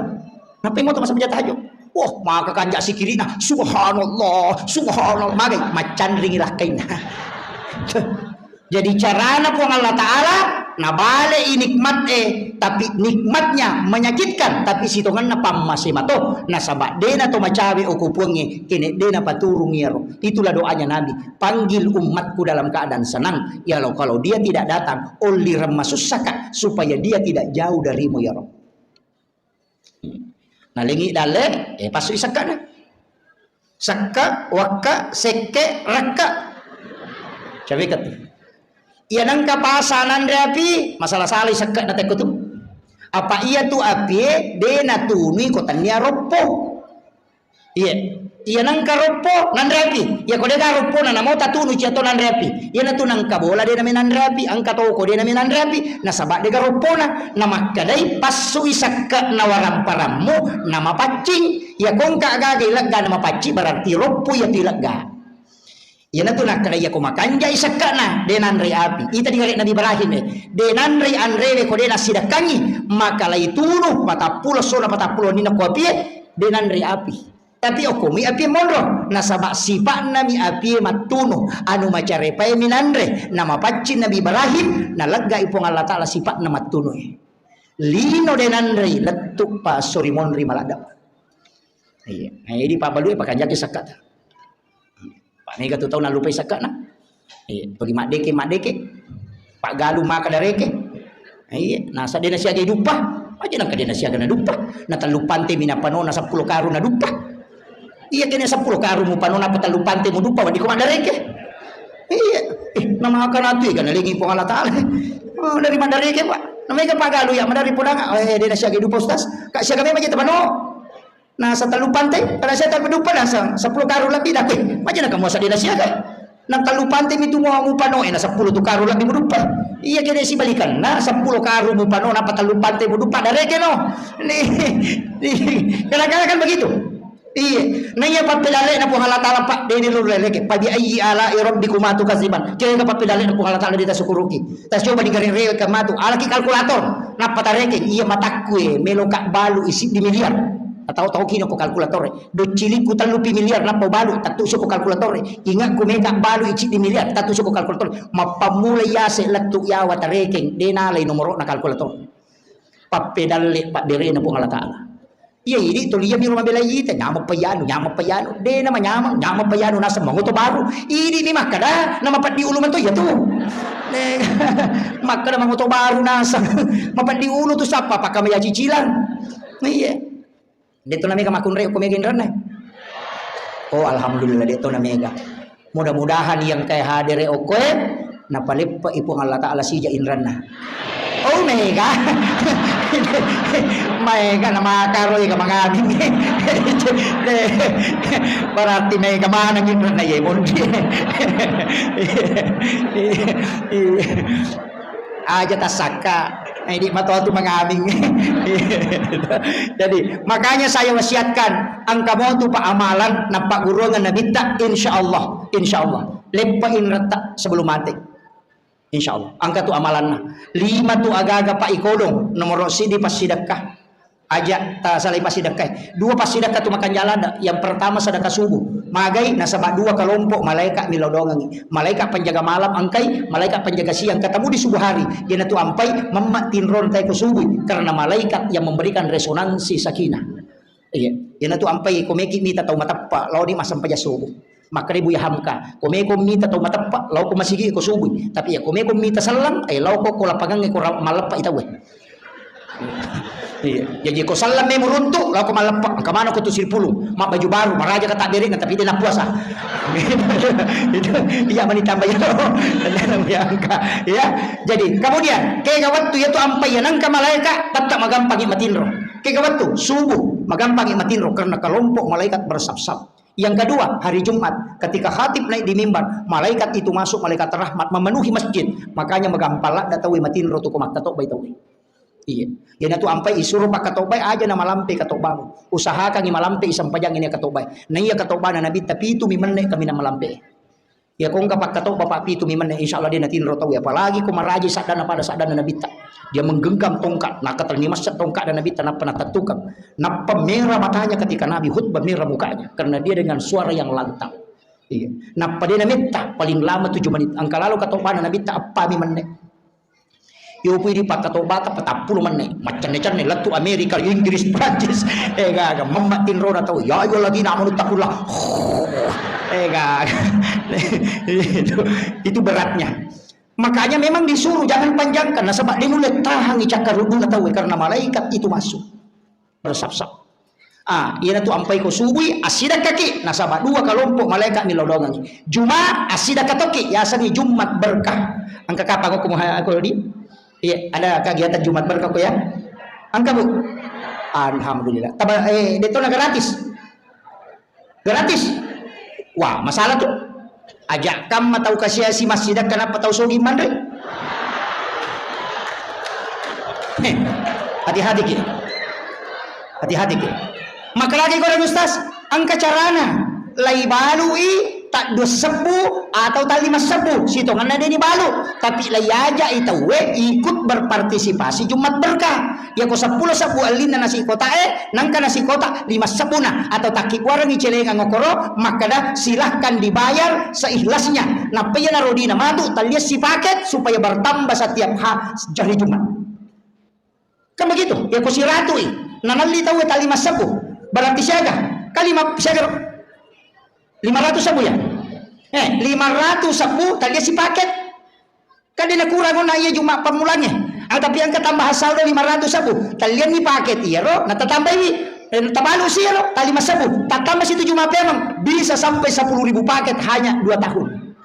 Nappai moto masampajang tahajud. Wah, maka kanja sikirina, subhanallah, subhanallah. Magai, macanri lakkainna. Jadi carana Puang Allah Ta'ala, Nabale'i nikmat e, tapi nikmatnya menyakitkan, tapi sitongenna pammase mato, nasaba dena to macawe oko Puangnge, kene dena paturung iyaro. Itulah doanya Nabi, "Panggil umatku dalam keadaan senang." Ya Allah, kalau dia tidak datang, ollireng masussaka supaya dia tidak jauh darimu ya Rabb. Nalengi dalle, eh, passui sekkana. Sekka, wakka, sekke, rakka. Coba ikatu. Iya nengka pasa nanre api, masalah salai sekke na tekko tu. Apa iya tu apie, de natunui ko tania roppo. Iya. Iya nengka roppo, nanre api. Iya ko dega roppo na namo tatunu cia to nanre api. Iya natu nengka bola de name nanre api, engka toko de name nanre api. Nasaba dega roppona, namakkedai passui sekke na waramparammu, namapaccing. Iya kongka gaga ilegga namapaccing, berarti roppo iya tu ilegga. Iyanatu nakkeda, iyako makanjai sekke'na, de nanre api. Ita digare Nabi Ibrahim, eh. De nanre anrewe ko de nassidekkangi, maka laitunu patappulo sona patappulo nina ko apie, de nanre api. Tapi okkomi apie monro, nasaba sipa'nami apie mattunu, anu macarepae minanre, namapaccing Nabi Ibrahim, naleggai Puang Allah Ta'ala sipa'na mattunu. Lino de nanrei, lettu pa sori monri maladda. Iya, nah, jadi pabalue pakanjaki sekkata. Pak mega tu tau nalupai sekkana. Iya, pergi maddeke, maddeke. Pak galu maka dareke. Iya, nasa dena siaga duppa. Aja nang kadena siaga na duppa. Na tellu pante mina panona seppulo karu na duppa. Iya, kene seppulo karu mu panona apa tellu pante mu duppa, waddi ko madareke. Iya, eh, nama akan atu ya, kan lagi Puang Allah Ta'ala. Oh, dari madareke, Pak. Namanya kan Pak Galu ya, madari podang. Eh, dena siaga duppa, Ustaz. Kak siaga memang aja tepano. Nah, setellu pante, pada saya tak berdupa lah, se-, sepuluh karung lebih dah, kuy. Macam nak kamu asal dia sia, kan? Nang tellu pante mitu mau mupano, eh, nah, sepuluh tu karung lebih berdupa. Iya, kena si balikan. Nah, sepuluh karung mupano, napa tellu pante berdupa, dari keno. Nih, nih, kadang-kadang kan begitu. Iya, nah, iya, pappedale na Puang Allah Ta'ala, Pak, deni lu leleke, pa bi ayyi ala'i rabbikuma tukadziban. Kira-kira pappedale na Puang Allah Ta'ala di tasukuruki. Tas coba di garing rewe ke matu, alaki kalkulator, napa tareke, iya matakku, eh, melo kak balu isi di miliar. Atau tau kino ko kalkulatore. Docciliku tellu pi miliar nappa ubalu, tattu soko kalkulatore. Ingatku mega balu icci di miliar, tattu soko kalkulatore. Mappammula yase lettu yawa tarekeng, de nalai nomoro'na kalkulator. Pappedalle pabberena Puang Allah Ta'ala. Iya, idi toli iya miro mabela ita, nyameng payanu, nyameng payanu. De nama nyameng, nyameng payanu naseng mangoto baru. Idi mi makkada, nama peddi ulu mato iya tu. Ne, makkada mangoto baru naseng. Mapeddi ulu tu sappa, pakka maya cicilan. Iya. De'to namega makkunrai okko mega inranna. Oh, alhamdulillah, de'to namega. Mudah-mudahan yang kai hadere okkoe, napaleppe'i Puang Allah Ta'ala sija inranna. Oh, mega. Maega na makaro ega mangaming. Berarti mega maneng inranna ye mondi. Aja tasakka. Nah, idi matoa tu mangaming. Jadi, makanya saya wasiatkan, engka motu pa amalan, nappa guruangan nabitta, insya Allah, insya Allah. Leppa inretta sebelum mati. Insya Allah. Engka tu amalanna. Lima tu agaga pa ikodong, nomor sidi passidekka. Aja ta salai passidekkai. Dua passidekka tu makanjala da. Yang pertama sedekah subuh. Magai nasaba dua kelompok malaikat milodongangi. Malaikat penjaga malam engkai, malaikat penjaga siang ketemu di subuh hari. Iyanatu ampai memma tinron tai ko subuh karena malaikat yang memberikan resonansi sakinah. Iya. Iyanatu ampai ko meki mita tau mateppa lao di massempajang subuh. Makkeda Buya Hamka, ko meko mita tau mateppa, lao ko masigi ko subuh. Tapi ya ko meko mita selleng, eh, lao ko ko lapangangnge ko ra-, malleppa i tauwe. Iya. Jadi ko selleng memo runtu, lao ko malleppa. Engka maneng ko tu Siripulung, mabbaju baru, maraja ka tabbere'na, tapi de nappuasa. Itu, iya mani tambah ya. Buya Hamka. Ya. Jadi, kemudian, kega wettu ya tu ampai ya nengka malaika, tetap magampangi matinro. Kega wettu, subuh, magampangi matinro, karena kelompok malaikat bersaf-saf. Yang kedua, hari Jumat, ketika khatib naik di mimbar, malaikat itu masuk, malaikat rahmat memenuhi masjid. Makanya magampang ladda tauwe matinro tu ko makkatobbai tauwe. Iya. Iyanatu ampai isuro pakkatobbai aja na malampe katobbamu. Usahakangi malampe isampajang ini katobbai. Na iya katobbana Nabitta pitu mi menne kaminang malampe. Iya ko engka pakkatobba pa pitu mi menne, insya Allah de natinro tauwe. Apalagi ko maraji saddana pada saddana Nabitta. Dia menggenggam tongkat, nakatenni massa tongkat dan Nabitta nappa natettukang. Nappa merah matanya ketika Nabi khutbah, merah mukanya karena dia dengan suara yang lantang. Iya. Nappa de nametta paling lama tujuh menit. Engka lalo katobbana Nabitta eppa mi menne. Yo pui di pakkatobata patappulo menne, maccenne-cenne lettu Amerika, Inggris, Prancis. Eh, gaga, memma tinrona tau. Ya ayyuhalladzina amanu taqullaha. Eh, gaga. Itu, itu beratnya. Makanya memang disuruh jangan panjangkan, nasaba de nulle tahangi cakkaruduna tau karena malaikat itu masuk. Bersap-sap. Ah, iyanatu ampai ko subui, assidakkaki, nasaba dua kalompok malaika milodongangi. Juma, assidakka tokki, yasengngi Jumat berkah. Engka kapang ko muha-, ko di? Iya, ada kegiatan Jumat berkah ko ya? Engka, Bu? Alhamdulillah. Taba, eh, detona gratis. Gratis. Wah, masalah tuh. Ajak kamma tau kasiasi massidakka nappa tau sogi manre. Heh, hati-hati ki. Hati-hati ki. Makalagi ko Ustaz, engka carana. Lai balui taddua sebbu atau tallima sebbu. Sitongenna deni balu. Tapi lai ajak i tauwe ikut berpartisipasi Jumat berkah. Yako seppulo sebbu ellinna nasi kotae, nangka nasi kota lima sebbuna atau takkibbuarengngi celengang okoro, makkeda, "Silahkan dibayar seikhlasnya." Nappa iyanaro dina matu, talliassi paket supaya bertambah setiap ha-, hari Jumat. Kan begitu? Yako siratui, nanalli tauwe tallima sebbu, berarti siaga? Kan lima, siaga ro? Lima ratus sebbu ya? Eh, lima ratus sebbu, talliassi paket. Kan de nakurang ona iya Juma pammulangnge. Ah, tapi engka tambahan saldo lima ratus sebbu. Tallianni paket iyaro, natatambaiwi. Eh, tabalusi iyaro, tallima sebbu. Tattamba situ Juma pemeng, bisa sampai sepuluh ribu paket hanya dua tahun.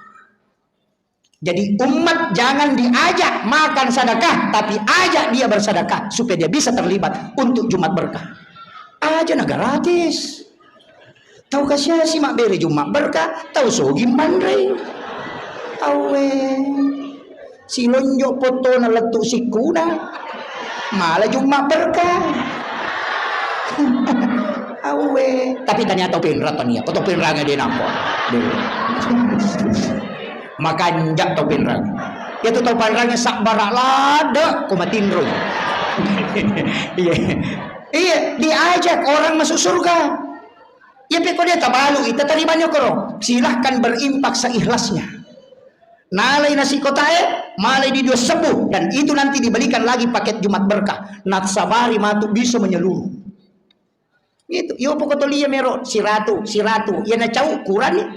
Jadi umat jangan diajak makan sedekah, tapi ajak dia bersedekah supaya dia bisa terlibat untuk Jumat berkah. Aja na gratis. Tau kasiasi mabbere Juma berkah, tau sogi manre. Awe. Silonjo potona lettu sikkuna. Mala Juma berkah. Awe. Tapi tania tau penra tania. Ko tau penra nge de nampo. De. Makanja tau penra. Ya tu tau penra nge sabbara lada ko matinro. Iya. Iya, diajak orang masuk surga. Iya, pekko dia tabalu, ita tarimanya koro. Silahkan berinfak seikhlasnya. Nalai nasi kotae, malai di dua sebbu, dan itu nanti dibelikan lagi paket Jumat berkah. Natsabari matu bisa menyeluruh. Gitu. Yo pokok tolia mero, siratu, siratu. Ya nacau kurang nih.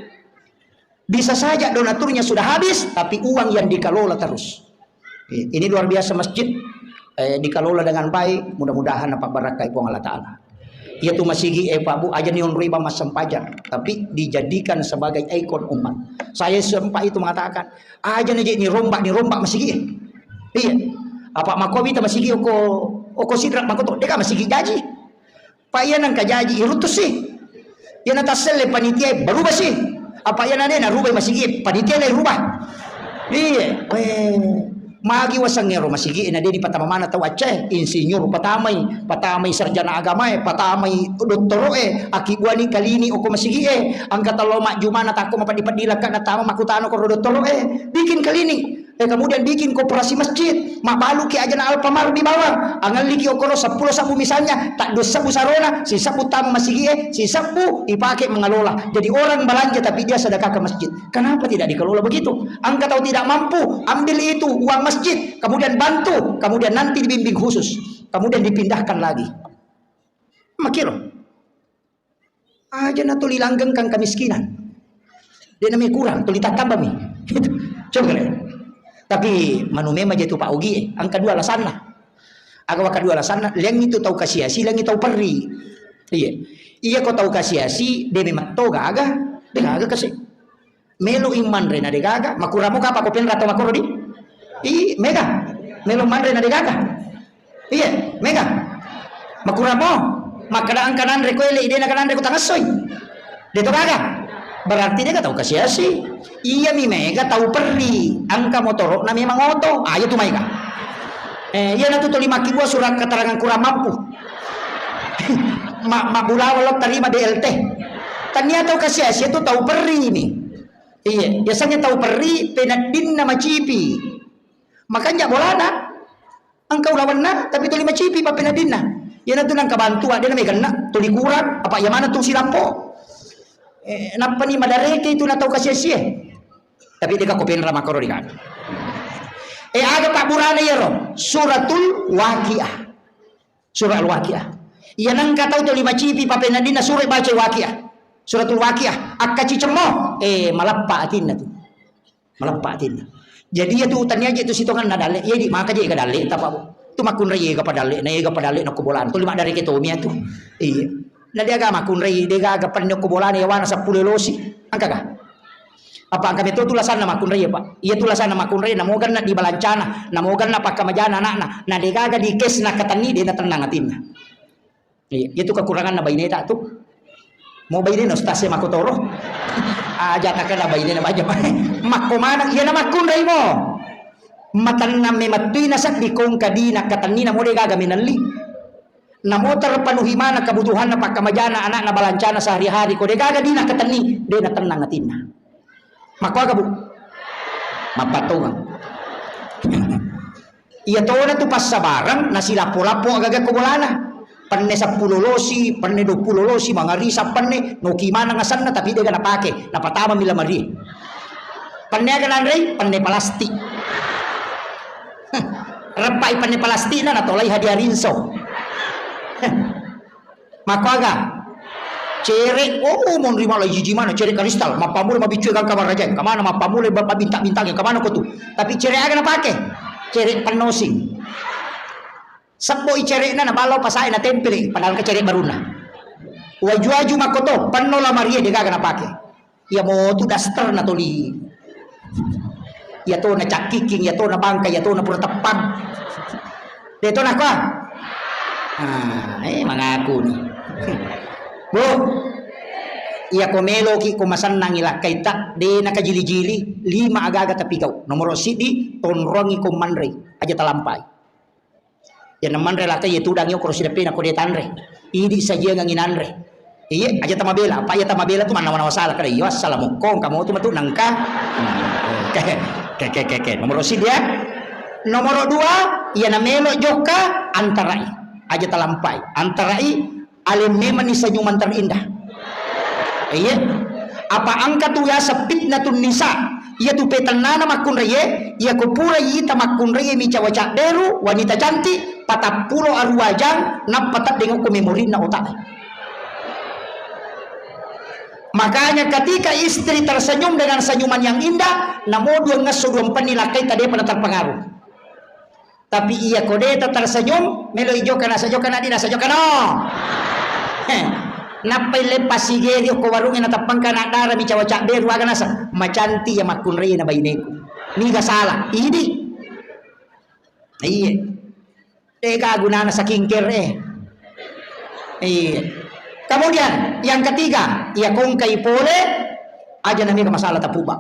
Bisa saja donaturnya sudah habis, tapi uang yang dikelola terus. Ini luar biasa masjid, eh, dikelola dengan baik, mudah-mudahan dapat barakah Puang Allah Ta'ala. Iya tu masigi, eh, Pak Bu, aja ni onroi ba massempajang, tapi dijadikan sebagai ikon umat. Saya sempat itu mengatakan, aja ni, ni rombak, ni rombak masigi, eh. Iya. Apa makobi ta masigi oko, oko sidrak makoto, deka masigi jaji. Pak, iya nangka jaji iruttusi. Iya natasselle panitia, berubah si. Apa iya nade narubai masigi, panitia le rubah. Iya, weh. Magi waseng ero masigi na deni patama mana tau acce, insinyur patamai, patamai sarjana agamae, patamai dottoroe, akibuani kalini oko masigi e, angka talo majjuma na takko mapeddi-peddi lakka na tama makutano koro dottoroe, bikin kalini. Eh, kemudian bikin koperasi masjid, mabbaluki ajana Alfamart di bawah, angelliki okoro seppulo sebbu misalnya, tak dua sebbu sarona, sisebbu tama masigi e, sisebbu ipake mengelola. Jadi orang belanja tapi dia sedekah ke masjid. Kenapa tidak dikelola begitu? Engka tau tidak mampu, ambil itu uang masjid, kemudian bantu, kemudian nanti dibimbing khusus, kemudian dipindahkan lagi. Makiro. Aja na tuli langgengkang kemiskinan. Dia namanya kurang, tuli tattambami. Coba kalian. Tapi manu memang jatu Pak Ogi, eh, angka dua alasanna. Aga waka dua alasanna, leng itu tau kasiasi, leng itu tau perri. Iya. Iya ko tau kasiasi, de memang to gaga, de gaga kasi. Melo i manre na de gaga, makuramo kapa ko penra to makoro di? I, mega. Melo manre na de gaga. Iya, mega. Makuramo, makkeda angka nanre ko ele, idena ka nanre ko tangassoi. De to gaga. Berarti de ka tau kasiasi. Iya mi mega tau perri, angka motoro na memang oto. Ayo tu mega. Eh, iya na tu toli makkibua surat keterangan kurang mampu. Ma, ma bulawa lo terima B L T. Tania tau kasiasi tu tau perri ni. Iya, biasanya tau perri peneddinna macipi. Makanja bolana engka ulawenna tapi tuli macipi pappeneddinna. Iyanatu nangka bantu adde na meganna tuli kurang apa iya maneng tu silampo. Eh, nappani madareke itu na tau kasiasie. Tapi deka ko penra makoro di kami. Eh, aga pabburana iyaro? Suratul Waqiah. Surah Al-Waqiah. Iya nengka tau toli macipi papenadinna surah baca Waqiah. Suratul Waqiah. Akkacicemmo. Eh, maleppa atinna tu. Maleppa atinna. Jadi iya tu tania je tu sitonganna dalle. Iya di maka je ga dalle tapa. Tu makkunrai ega padalle, na ega padalle na ko bolana. Tuli maddareke tomi atu. Iya. Na de aga makkunrai, de aga penne ko bolana yawana seppulo losi. Engka ga? Apa engka meto tu lasanna makkunrai, Pak? Iya tu lasanna makkunrai, namo ganna di balancana, namo ganna pakkamajana anakna. Na de gaga di kes na katenni, de na tennang atinna. Iya, itu kekuranganna baineta tu. Mau bainena ustaz e makkotoro. Aja takana bainena baja. Makko maneng, iya na makkunrai mo. Matennang memettui na seddi kongka di na katenni, namo de gaga menelli. Namo terpenuhi mana kebutuhanna pakkamajana anakna balancana sehari-hari ko de gaga dina katenni, de na tennang atinna. Makkuaga, Bu? Mappattongeng. Iya tona tu passabareng nasilappo-lappo agaga ko bolana. Penne seppulo losi, penne dua puluh losi, mangarisa penne, noki maneng asenna tapi de ga napake, napatama mi lamarie. Penne aga nanrei? Penne plastik. Reppai penne plastikna, natolai hadiah rinso. Makkuaga? Cere, oh, monri mala jiji mana cere kristal, mappamula mabiccu gangka marajai, kemana mappamula ba-, bintang-bintang, kemana ko tu? Tapi cere aga napake? Cere pennosing. Sebbo i cere'na, naballo pasae, natempele, padahal ke cere barunna. Waju-waju makkoto, penno lamarie de gaga napake. Iya motu daster na toli. Iya to na cakkiking, iya to na bangka, iya to na pura teppang. De to na kua. Ah, eh, mangaku ni. Bu, iya ko meloki ko masennangi lakkaita, de na kajili-jili, lima aga-aga tapi kau. Nomoro sidi, tonrongi ko manrei, aja talampai. Iya namanre laka iya tudang iyo koro sideppena ko de tanre. Idi sajiangengi nanre. Iya, aja tamabela. Apa iya tamabela tu mannawa-nawa sala kada iyo assalamualaikum kamu tu matu nangka. Hmm, oke. Oke, oke, oke, oke. Nomoro sidi ya. Nomoro dua, iya namelo jokka antarai. Aja talampai. Antarai Aleng memenni senyuman terindah. Iya. Apa engka tu yaseng fitnatun nisa. Iya tu petennana makkunraie, iya ko pura ita makkunraie mi cawa cadderu, wanita cantik, patappulo arua jang, nappa teddeng okko memorinna otak. Makanya ketika istri tersenyum dengan senyuman yang indah, namo dua ngesso dua penni lakkaita depa na terpengaruh. Tapi iya ko de ta tersenyum, melo i jokka nasa jokka na di nasa jokka no. Heh. Nappai leppa sigeri okko warungnge na tappangka na dara mi cawa cadderu aga nasa. Macanti iya makkunrai na baineku. Niga salah? Idi. Iye. Tega gunana skincare eh. Iye. Kemudian yang ketiga, iya kongkai pole aja namika masalah tapuba.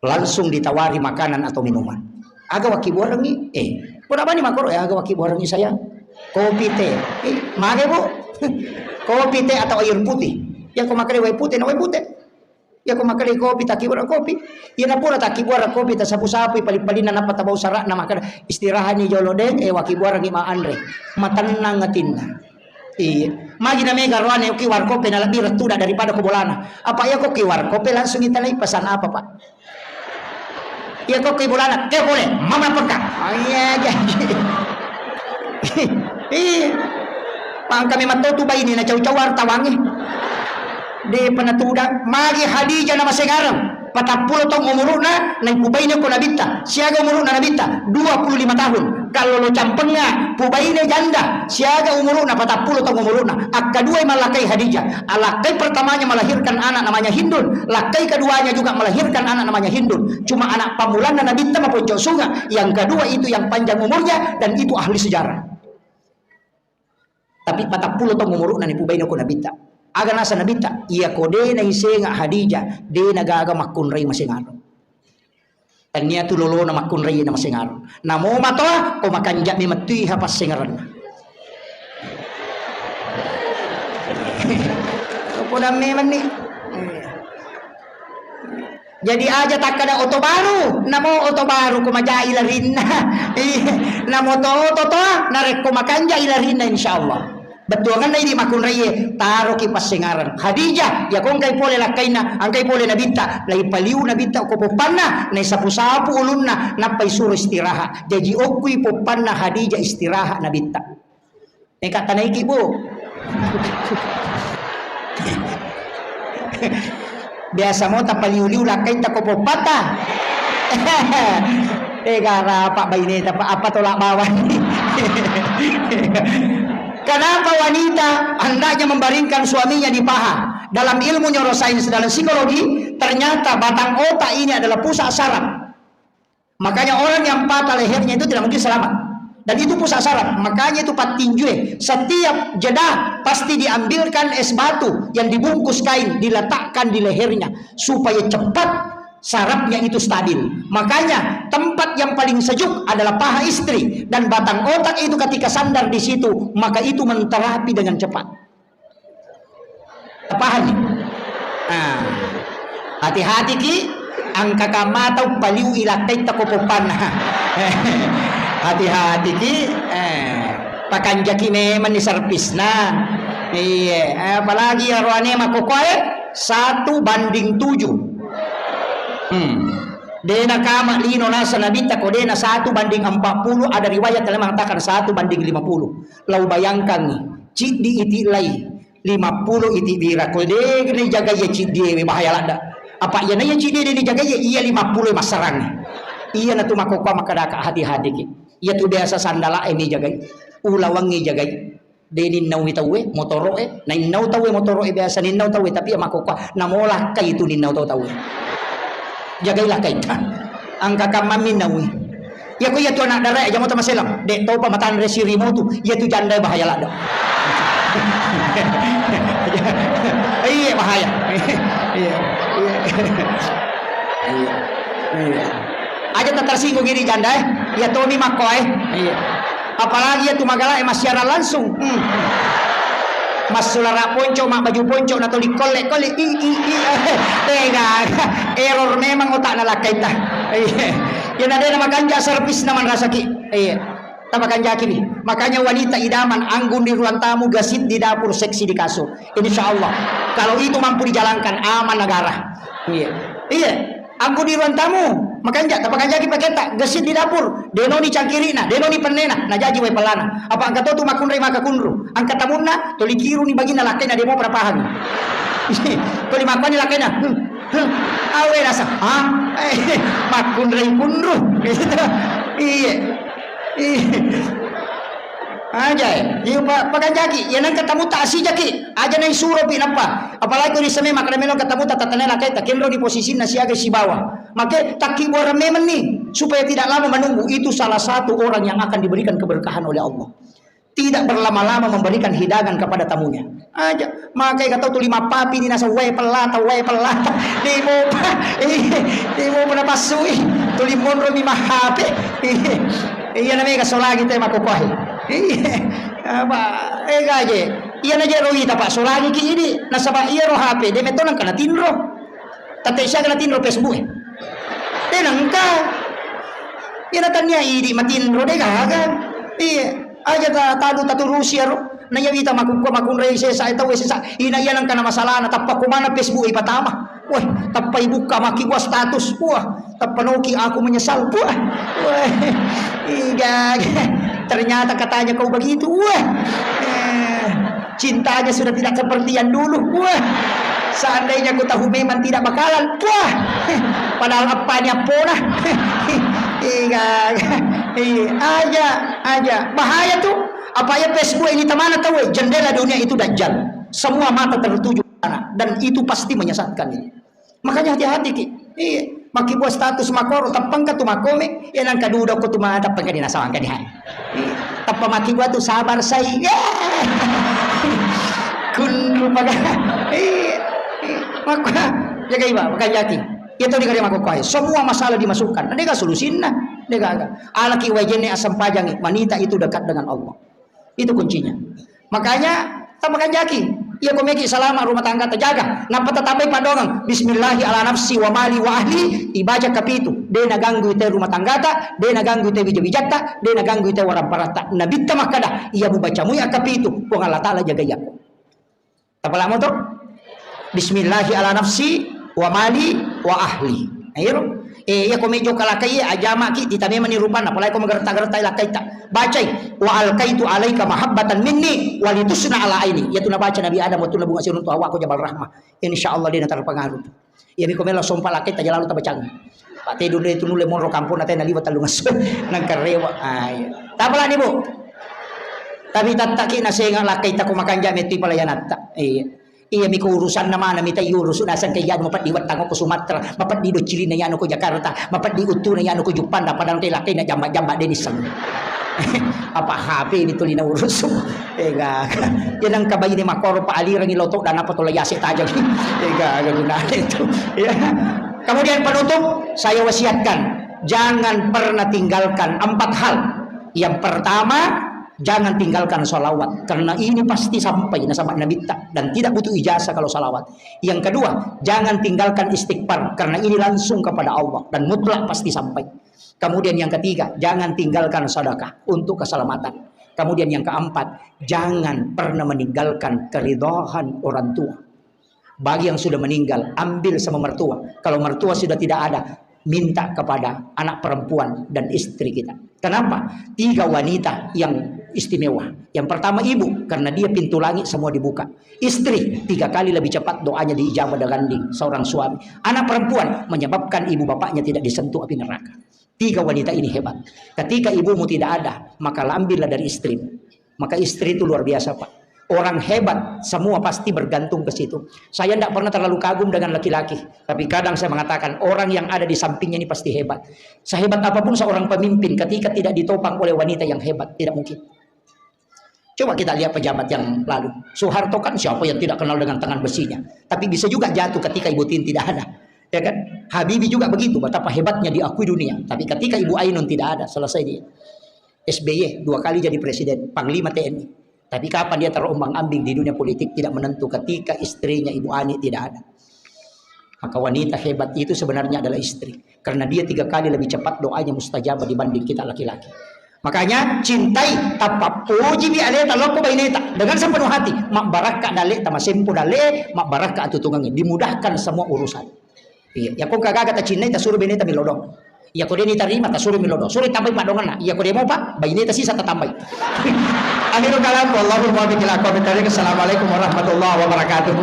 Langsung ditawari makanan atau minuman. Aga wakkibuarengngi? Eh, pura bani makoro eh, aga wakkibuarengngi sayang? Kopi teh. Eh, mage bu? Kopi teh atau air putih? Ya ko makkeda wai putih na wai putih. Ya ko makkeda kopi takkibuareng kopi. Ya na pura takkibuareng kopi tasapu-sapu paling-paling na nappa tabau sara'na makkeda istirahatni jolo deng eh wakkibuarengngi ma anre. Matennang atinna. Iya. Magi na mega roane ki warkope na lebbi rettuda daripada ko bolana. Apa iya ko ki warkope langsung itanai pesan apa, Pak? Iya ko ki bolana, ke boleh, mama pengka. Oh iya jadi. Iya. Pangka memang to tu baine na cau-cau wartawangi. De pernah tudang, magi Hadijah nama sekarang. Patappulo taung umuru'na, naipubaine ko nabitta. Siaga umuru'na nabitta? Dua puluh lima tahun. Kalau lo campenga, pubaine janda, siaga umuru'na? Patappulo taung umuru'na. Akkaduai mallakai Hadijah. Alakkai pertamanya melahirkan anak namanya Hindun. Lakkai keduanya juga melahirkan anak namanya Hindun. Cuma anak pamulanna nabitta maponco sunga. Yang kedua itu yang panjang umurnya dan itu ahli sejarah. Tapi patappulo taung umuru'na nipubaina ko nabitta. Aga nasa nabitta? Iya ko de naisenga Hadijah, de nagaga makkunrai masengareng. Tania tu lolona makkunrai na masengareng. Namo matoa ko makanja memettui ha passengarenna. Podang memang ni. Jadi aja takkada oto baru, namo oto baru ko majai larinna. Iya, namo to oto toa, narekko makanjai larinna insyaallah. Bettuangenna idi makkunraie, taroki passengareng. Khadijah, iya ko engkai pole lakkainna, engkai pole nabitta, naipaliu nabitta ko poppanna, naisapu-sapu ulunna, nappai suro istirahat. Jaji okkui poppanna Khadijah istirahat nabitta. Neka tanaiki, Bu. Biasa mo tapaliu-liu lakkaitta ko poppata. Eh, gara apa baineta, apa, apa tolak bawang. Kenapa wanita hendaknya membaringkan suaminya di paha? Dalam ilmu neurosains, dalam psikologi, ternyata batang otak ini adalah pusat saraf. Makanya orang yang patah lehernya itu tidak mungkin selamat. Dan itu pusat saraf. Makanya itu pattinjue, setiap jeda pasti diambilkan es batu yang dibungkus kain, diletakkan di lehernya supaya cepat sarafnya itu stabil. Makanya tempat yang paling sejuk adalah paha istri, dan batang otak itu ketika sandar di situ, maka itu menterapi dengan cepat. Paham? Nah, hati-hati ki, engka kamma tau paliu ilakkaitta ko poppanna. Hati-hati ki, eh, pakanjaki memang ni servisna. Iya, eh, apalagi iyaro ane makkokoe, satu banding tujuh. Hmm. Dena kama lino nasa nabitta ko dena satu banding empat puluh, ada riwayat yang mengatakan satu banding lima puluh. Lau bayangkangngi, ciddi iti lai, lima puluh iti bira, ko de ni jagai iya ciddi ewe, bahaya ladda. Apa iya na iya ciddi de ni jagai iya, iya lima puluh massarang. Iya na tu makkokkoe makkadaka hati-hati ki. Iya tu biasa sandala e mi jagai, ulawangngi jagai. De ninnaui tauwe motoro e, nainnau tauwe motoro e, biasa ninnau tauwe, tapi iya makkokkoe namola kai tu ninnau tau tauwe. Jagai lakkaitta. Engka kammammi naui. Iya ko iya tu anak dara e, aja mota maselang. Dek topa matanre sirimu tu. Iya tu janda e bahaya ladda. Iya, bahaya. Iya, iya. Iya. Iya. Aja tak tersinggung ini janda e. Iya tomi makkoe. Iya. Apalagi iya tu magala e massiaran langsung. Hmm. Massulara ponco, mabbaju ponco, na toli kolle-kolle. I, i, i. Tega. Error memang otakna lakkaitta. Iya. Iya na dena makanja servisna manrasaki. Iya. Tapakanjaki ni. Makanya wanita idaman anggun di ruang tamu, gesit di dapur, seksi di kasur. Insya Allah. Kalau itu mampu dijalankan, aman negara. Iya. Iya. Anggun di ruang tamu, makanja, tapakanjaki paketta, gesit di dapur, denoni cangkirina, denoni pennena, najaji wae pellana. Apa engka to tu makkunrai maka kunru, angka tamunna, toli kiruni baginna lakkaina demo pernah paham. Toli makkuani lakkaina, hmm, hmm, awe rasa, ha? Eh, makkunrai kunru. Gitu. Iya. Iya. Aja, iya, pa-, pakanjaki, iya nengka tamu tak sijaki, aja nai suro pi nappa. Apalagi ko risa memang kada melo engka tamu tak tatane lakai, tak kenro di posisinna siaga sibawa. Maka takkibuareng memang ni, supaya tidak lama menunggu. Itu salah satu orang yang akan diberikan keberkahan oleh Allah. Tidak berlama-lama memberikan hidangan kepada tamunya. Aja, maka kata tu lima papi ni nasa wae pelata, wae pelata. Di mopa, di mopa na pasui. Tuli monro mi mahape. Iya na mega solagi te makokohe. Iya. Apa, eh, gaje. Iya na je ro ita, Pak, solagi ki idi. Nasaba iya ro H P, de metto nang kana tinro. Tette siaga na tinro Facebook e. De nengka. Iya na tania idi matinro de gaga. Iya. Aja ta tadu taturusi aro. Na iya wita makukku makunrai sesa e tau sesa. Ina iya nang kana masalahna tappa kumana Facebook e patama. Wah, tappa ibukka makkibua status. Wah, tappa noki aku menyesal. Wah. Wah. Iga. Ternyata katanya kau begitu. Wah. Eh, cintanya sudah tidak seperti yang dulu. Wah. Seandainya ku tahu memang tidak bakalan. Wah. Padahal apa ni appona. Iga. Iya, aja, aja. Bahaya tuh. Apa ya Facebook ini temana tahu? Jendela dunia itu dajjal. Semua mata tertuju ke sana. Dan itu pasti menyesatkan ini. Makanya hati-hati ki. Iya, makkibua status makoro, tappangka tu makome, ya nangka duda ko tu ma tappangka di nasawangka di hai. Iya, tappa makkibua tu sabar sai. Ya. Kun rupaga. Iya. Iya. Makko jagai ba, makajaki. Iya to di kare makko kuai. Semua masalah dimasukkan. Dega solusinna. Dega aga. Alaki wajene asam pajangi. Wanita itu dekat dengan Allah. Itu kuncinya. Makanya, tapakanjaki. Iya ko meki salama rumah tangga ta jaga. Nappa tatambai paddoangeng, "Bismillahi ala nafsi wa mali wa ahli," ibaca kapitu. De' naganggui te rumah tangga ta, de' naganggui te wija-wija ta, de' naganggui te warampara ta. Nabitta makkada, "Iya mubaca mui akkapitu, Puang Allah Taala jagai iyako." Tapalamo to? "Bismillahi ala nafsi wa mali wa ahli." Ayo. Eh, iya ko mejo kalakai, ajamaki, tita memani rupanna, apalagi ko magerta-gertai lakkaita. Bacai, "Wa alkaitu alaika mahabbatan minni walitusna ala aini." Iya tu nabaca Nabi Adam waktu nabunga siruntu Hawa ko Jabal Rahmah. Insya Allah de' natarpengaruh. Iya miko melo sompa lakkaita jalalu tabacang. Pak Tedu de' tu nulle monro kampung na tena liwa tellung esso. Nangkarewa. Ah, iya. Tapalani, Bu. Tapi tattaki nasenga lakkaita ko makanja metti palayanatta. Iya. Iya miko urusanna mana mita iurusu naseng ke iyanu mapeddi wettang ko Sumatera, mapeddi doccilina iyanu ko Jakarta, mapeddi uttuna iyanu ko Juppanda, padahal ke lakkaina jamba-jamba de' nisseng. Apa H P ni tuli naurusu. Ega. Ya nang kabaine makoro pa alirangi loto dan apa tola yase tajang. Ega, aga gunana itu. Ya. Kemudian penutup, saya wasiatkan, jangan pernah tinggalkan empat hal. Yang pertama, jangan tinggalkan salawat, karena ini pasti sampai nasaba Nabitta dan tidak butuh ijazah kalau salawat. Yang kedua, jangan tinggalkan istighfar, karena ini langsung kepada Allah dan mutlak pasti sampai. Kemudian yang ketiga, jangan tinggalkan sedekah untuk keselamatan. Kemudian yang keempat, jangan pernah meninggalkan keridhaan orang tua. Bagi yang sudah meninggal, ambil sama mertua. Kalau mertua sudah tidak ada, minta kepada anak perempuan dan istri kita. Kenapa? Tiga wanita yang istimewa. Yang pertama ibu, karena dia pintu langit semua dibuka. Istri, tiga kali lebih cepat doanya diijabah dibanding seorang suami. Anak perempuan menyebabkan ibu bapaknya tidak disentuh api neraka. Tiga wanita ini hebat. Ketika ibumu tidak ada, maka ambillah dari istrimu. Maka istri itu luar biasa, Pak. Orang hebat semua pasti bergantung ke situ. Saya tidak pernah terlalu kagum dengan laki-laki, tapi kadang saya mengatakan orang yang ada di sampingnya ini pasti hebat. Sehebat apapun seorang pemimpin, ketika tidak ditopang oleh wanita yang hebat, tidak mungkin. Coba kita lihat pejabat yang lalu. Soeharto kan siapa yang tidak kenal dengan tangan besinya? Tapi bisa juga jatuh ketika Ibu Tin tidak ada. Ya kan? Habibie juga begitu, betapa hebatnya diakui dunia. Tapi ketika Ibu Ainun tidak ada, selesai dia. S B Y dua kali jadi presiden, panglima T N I. Tapi kapan dia terombang-ambing di dunia politik, tidak menentu ketika istrinya Ibu Ani tidak ada. Maka wanita hebat itu sebenarnya adalah istri. Karena dia tiga kali lebih cepat doanya mustajab dibanding kita laki-laki. Makanya cintai, tappa pujiwi aleta lokko baineta dengan sepenuh hati. Mabbarakka daleta, masempo dale, mabbarakka atutungangi, dimudahkan semua urusan. Iya, ya ko gaga tacinnai, tasuro baineta milodong. Iya ko deni tarima, tasuro milodong. Suro tambai padonganna. Iya ko demo pa, baineta sisa tatambai. Akhirul kalam, wallahul muwaffiq ila aqwamit thariq. Assalamualaikum warahmatullahi wabarakatuh.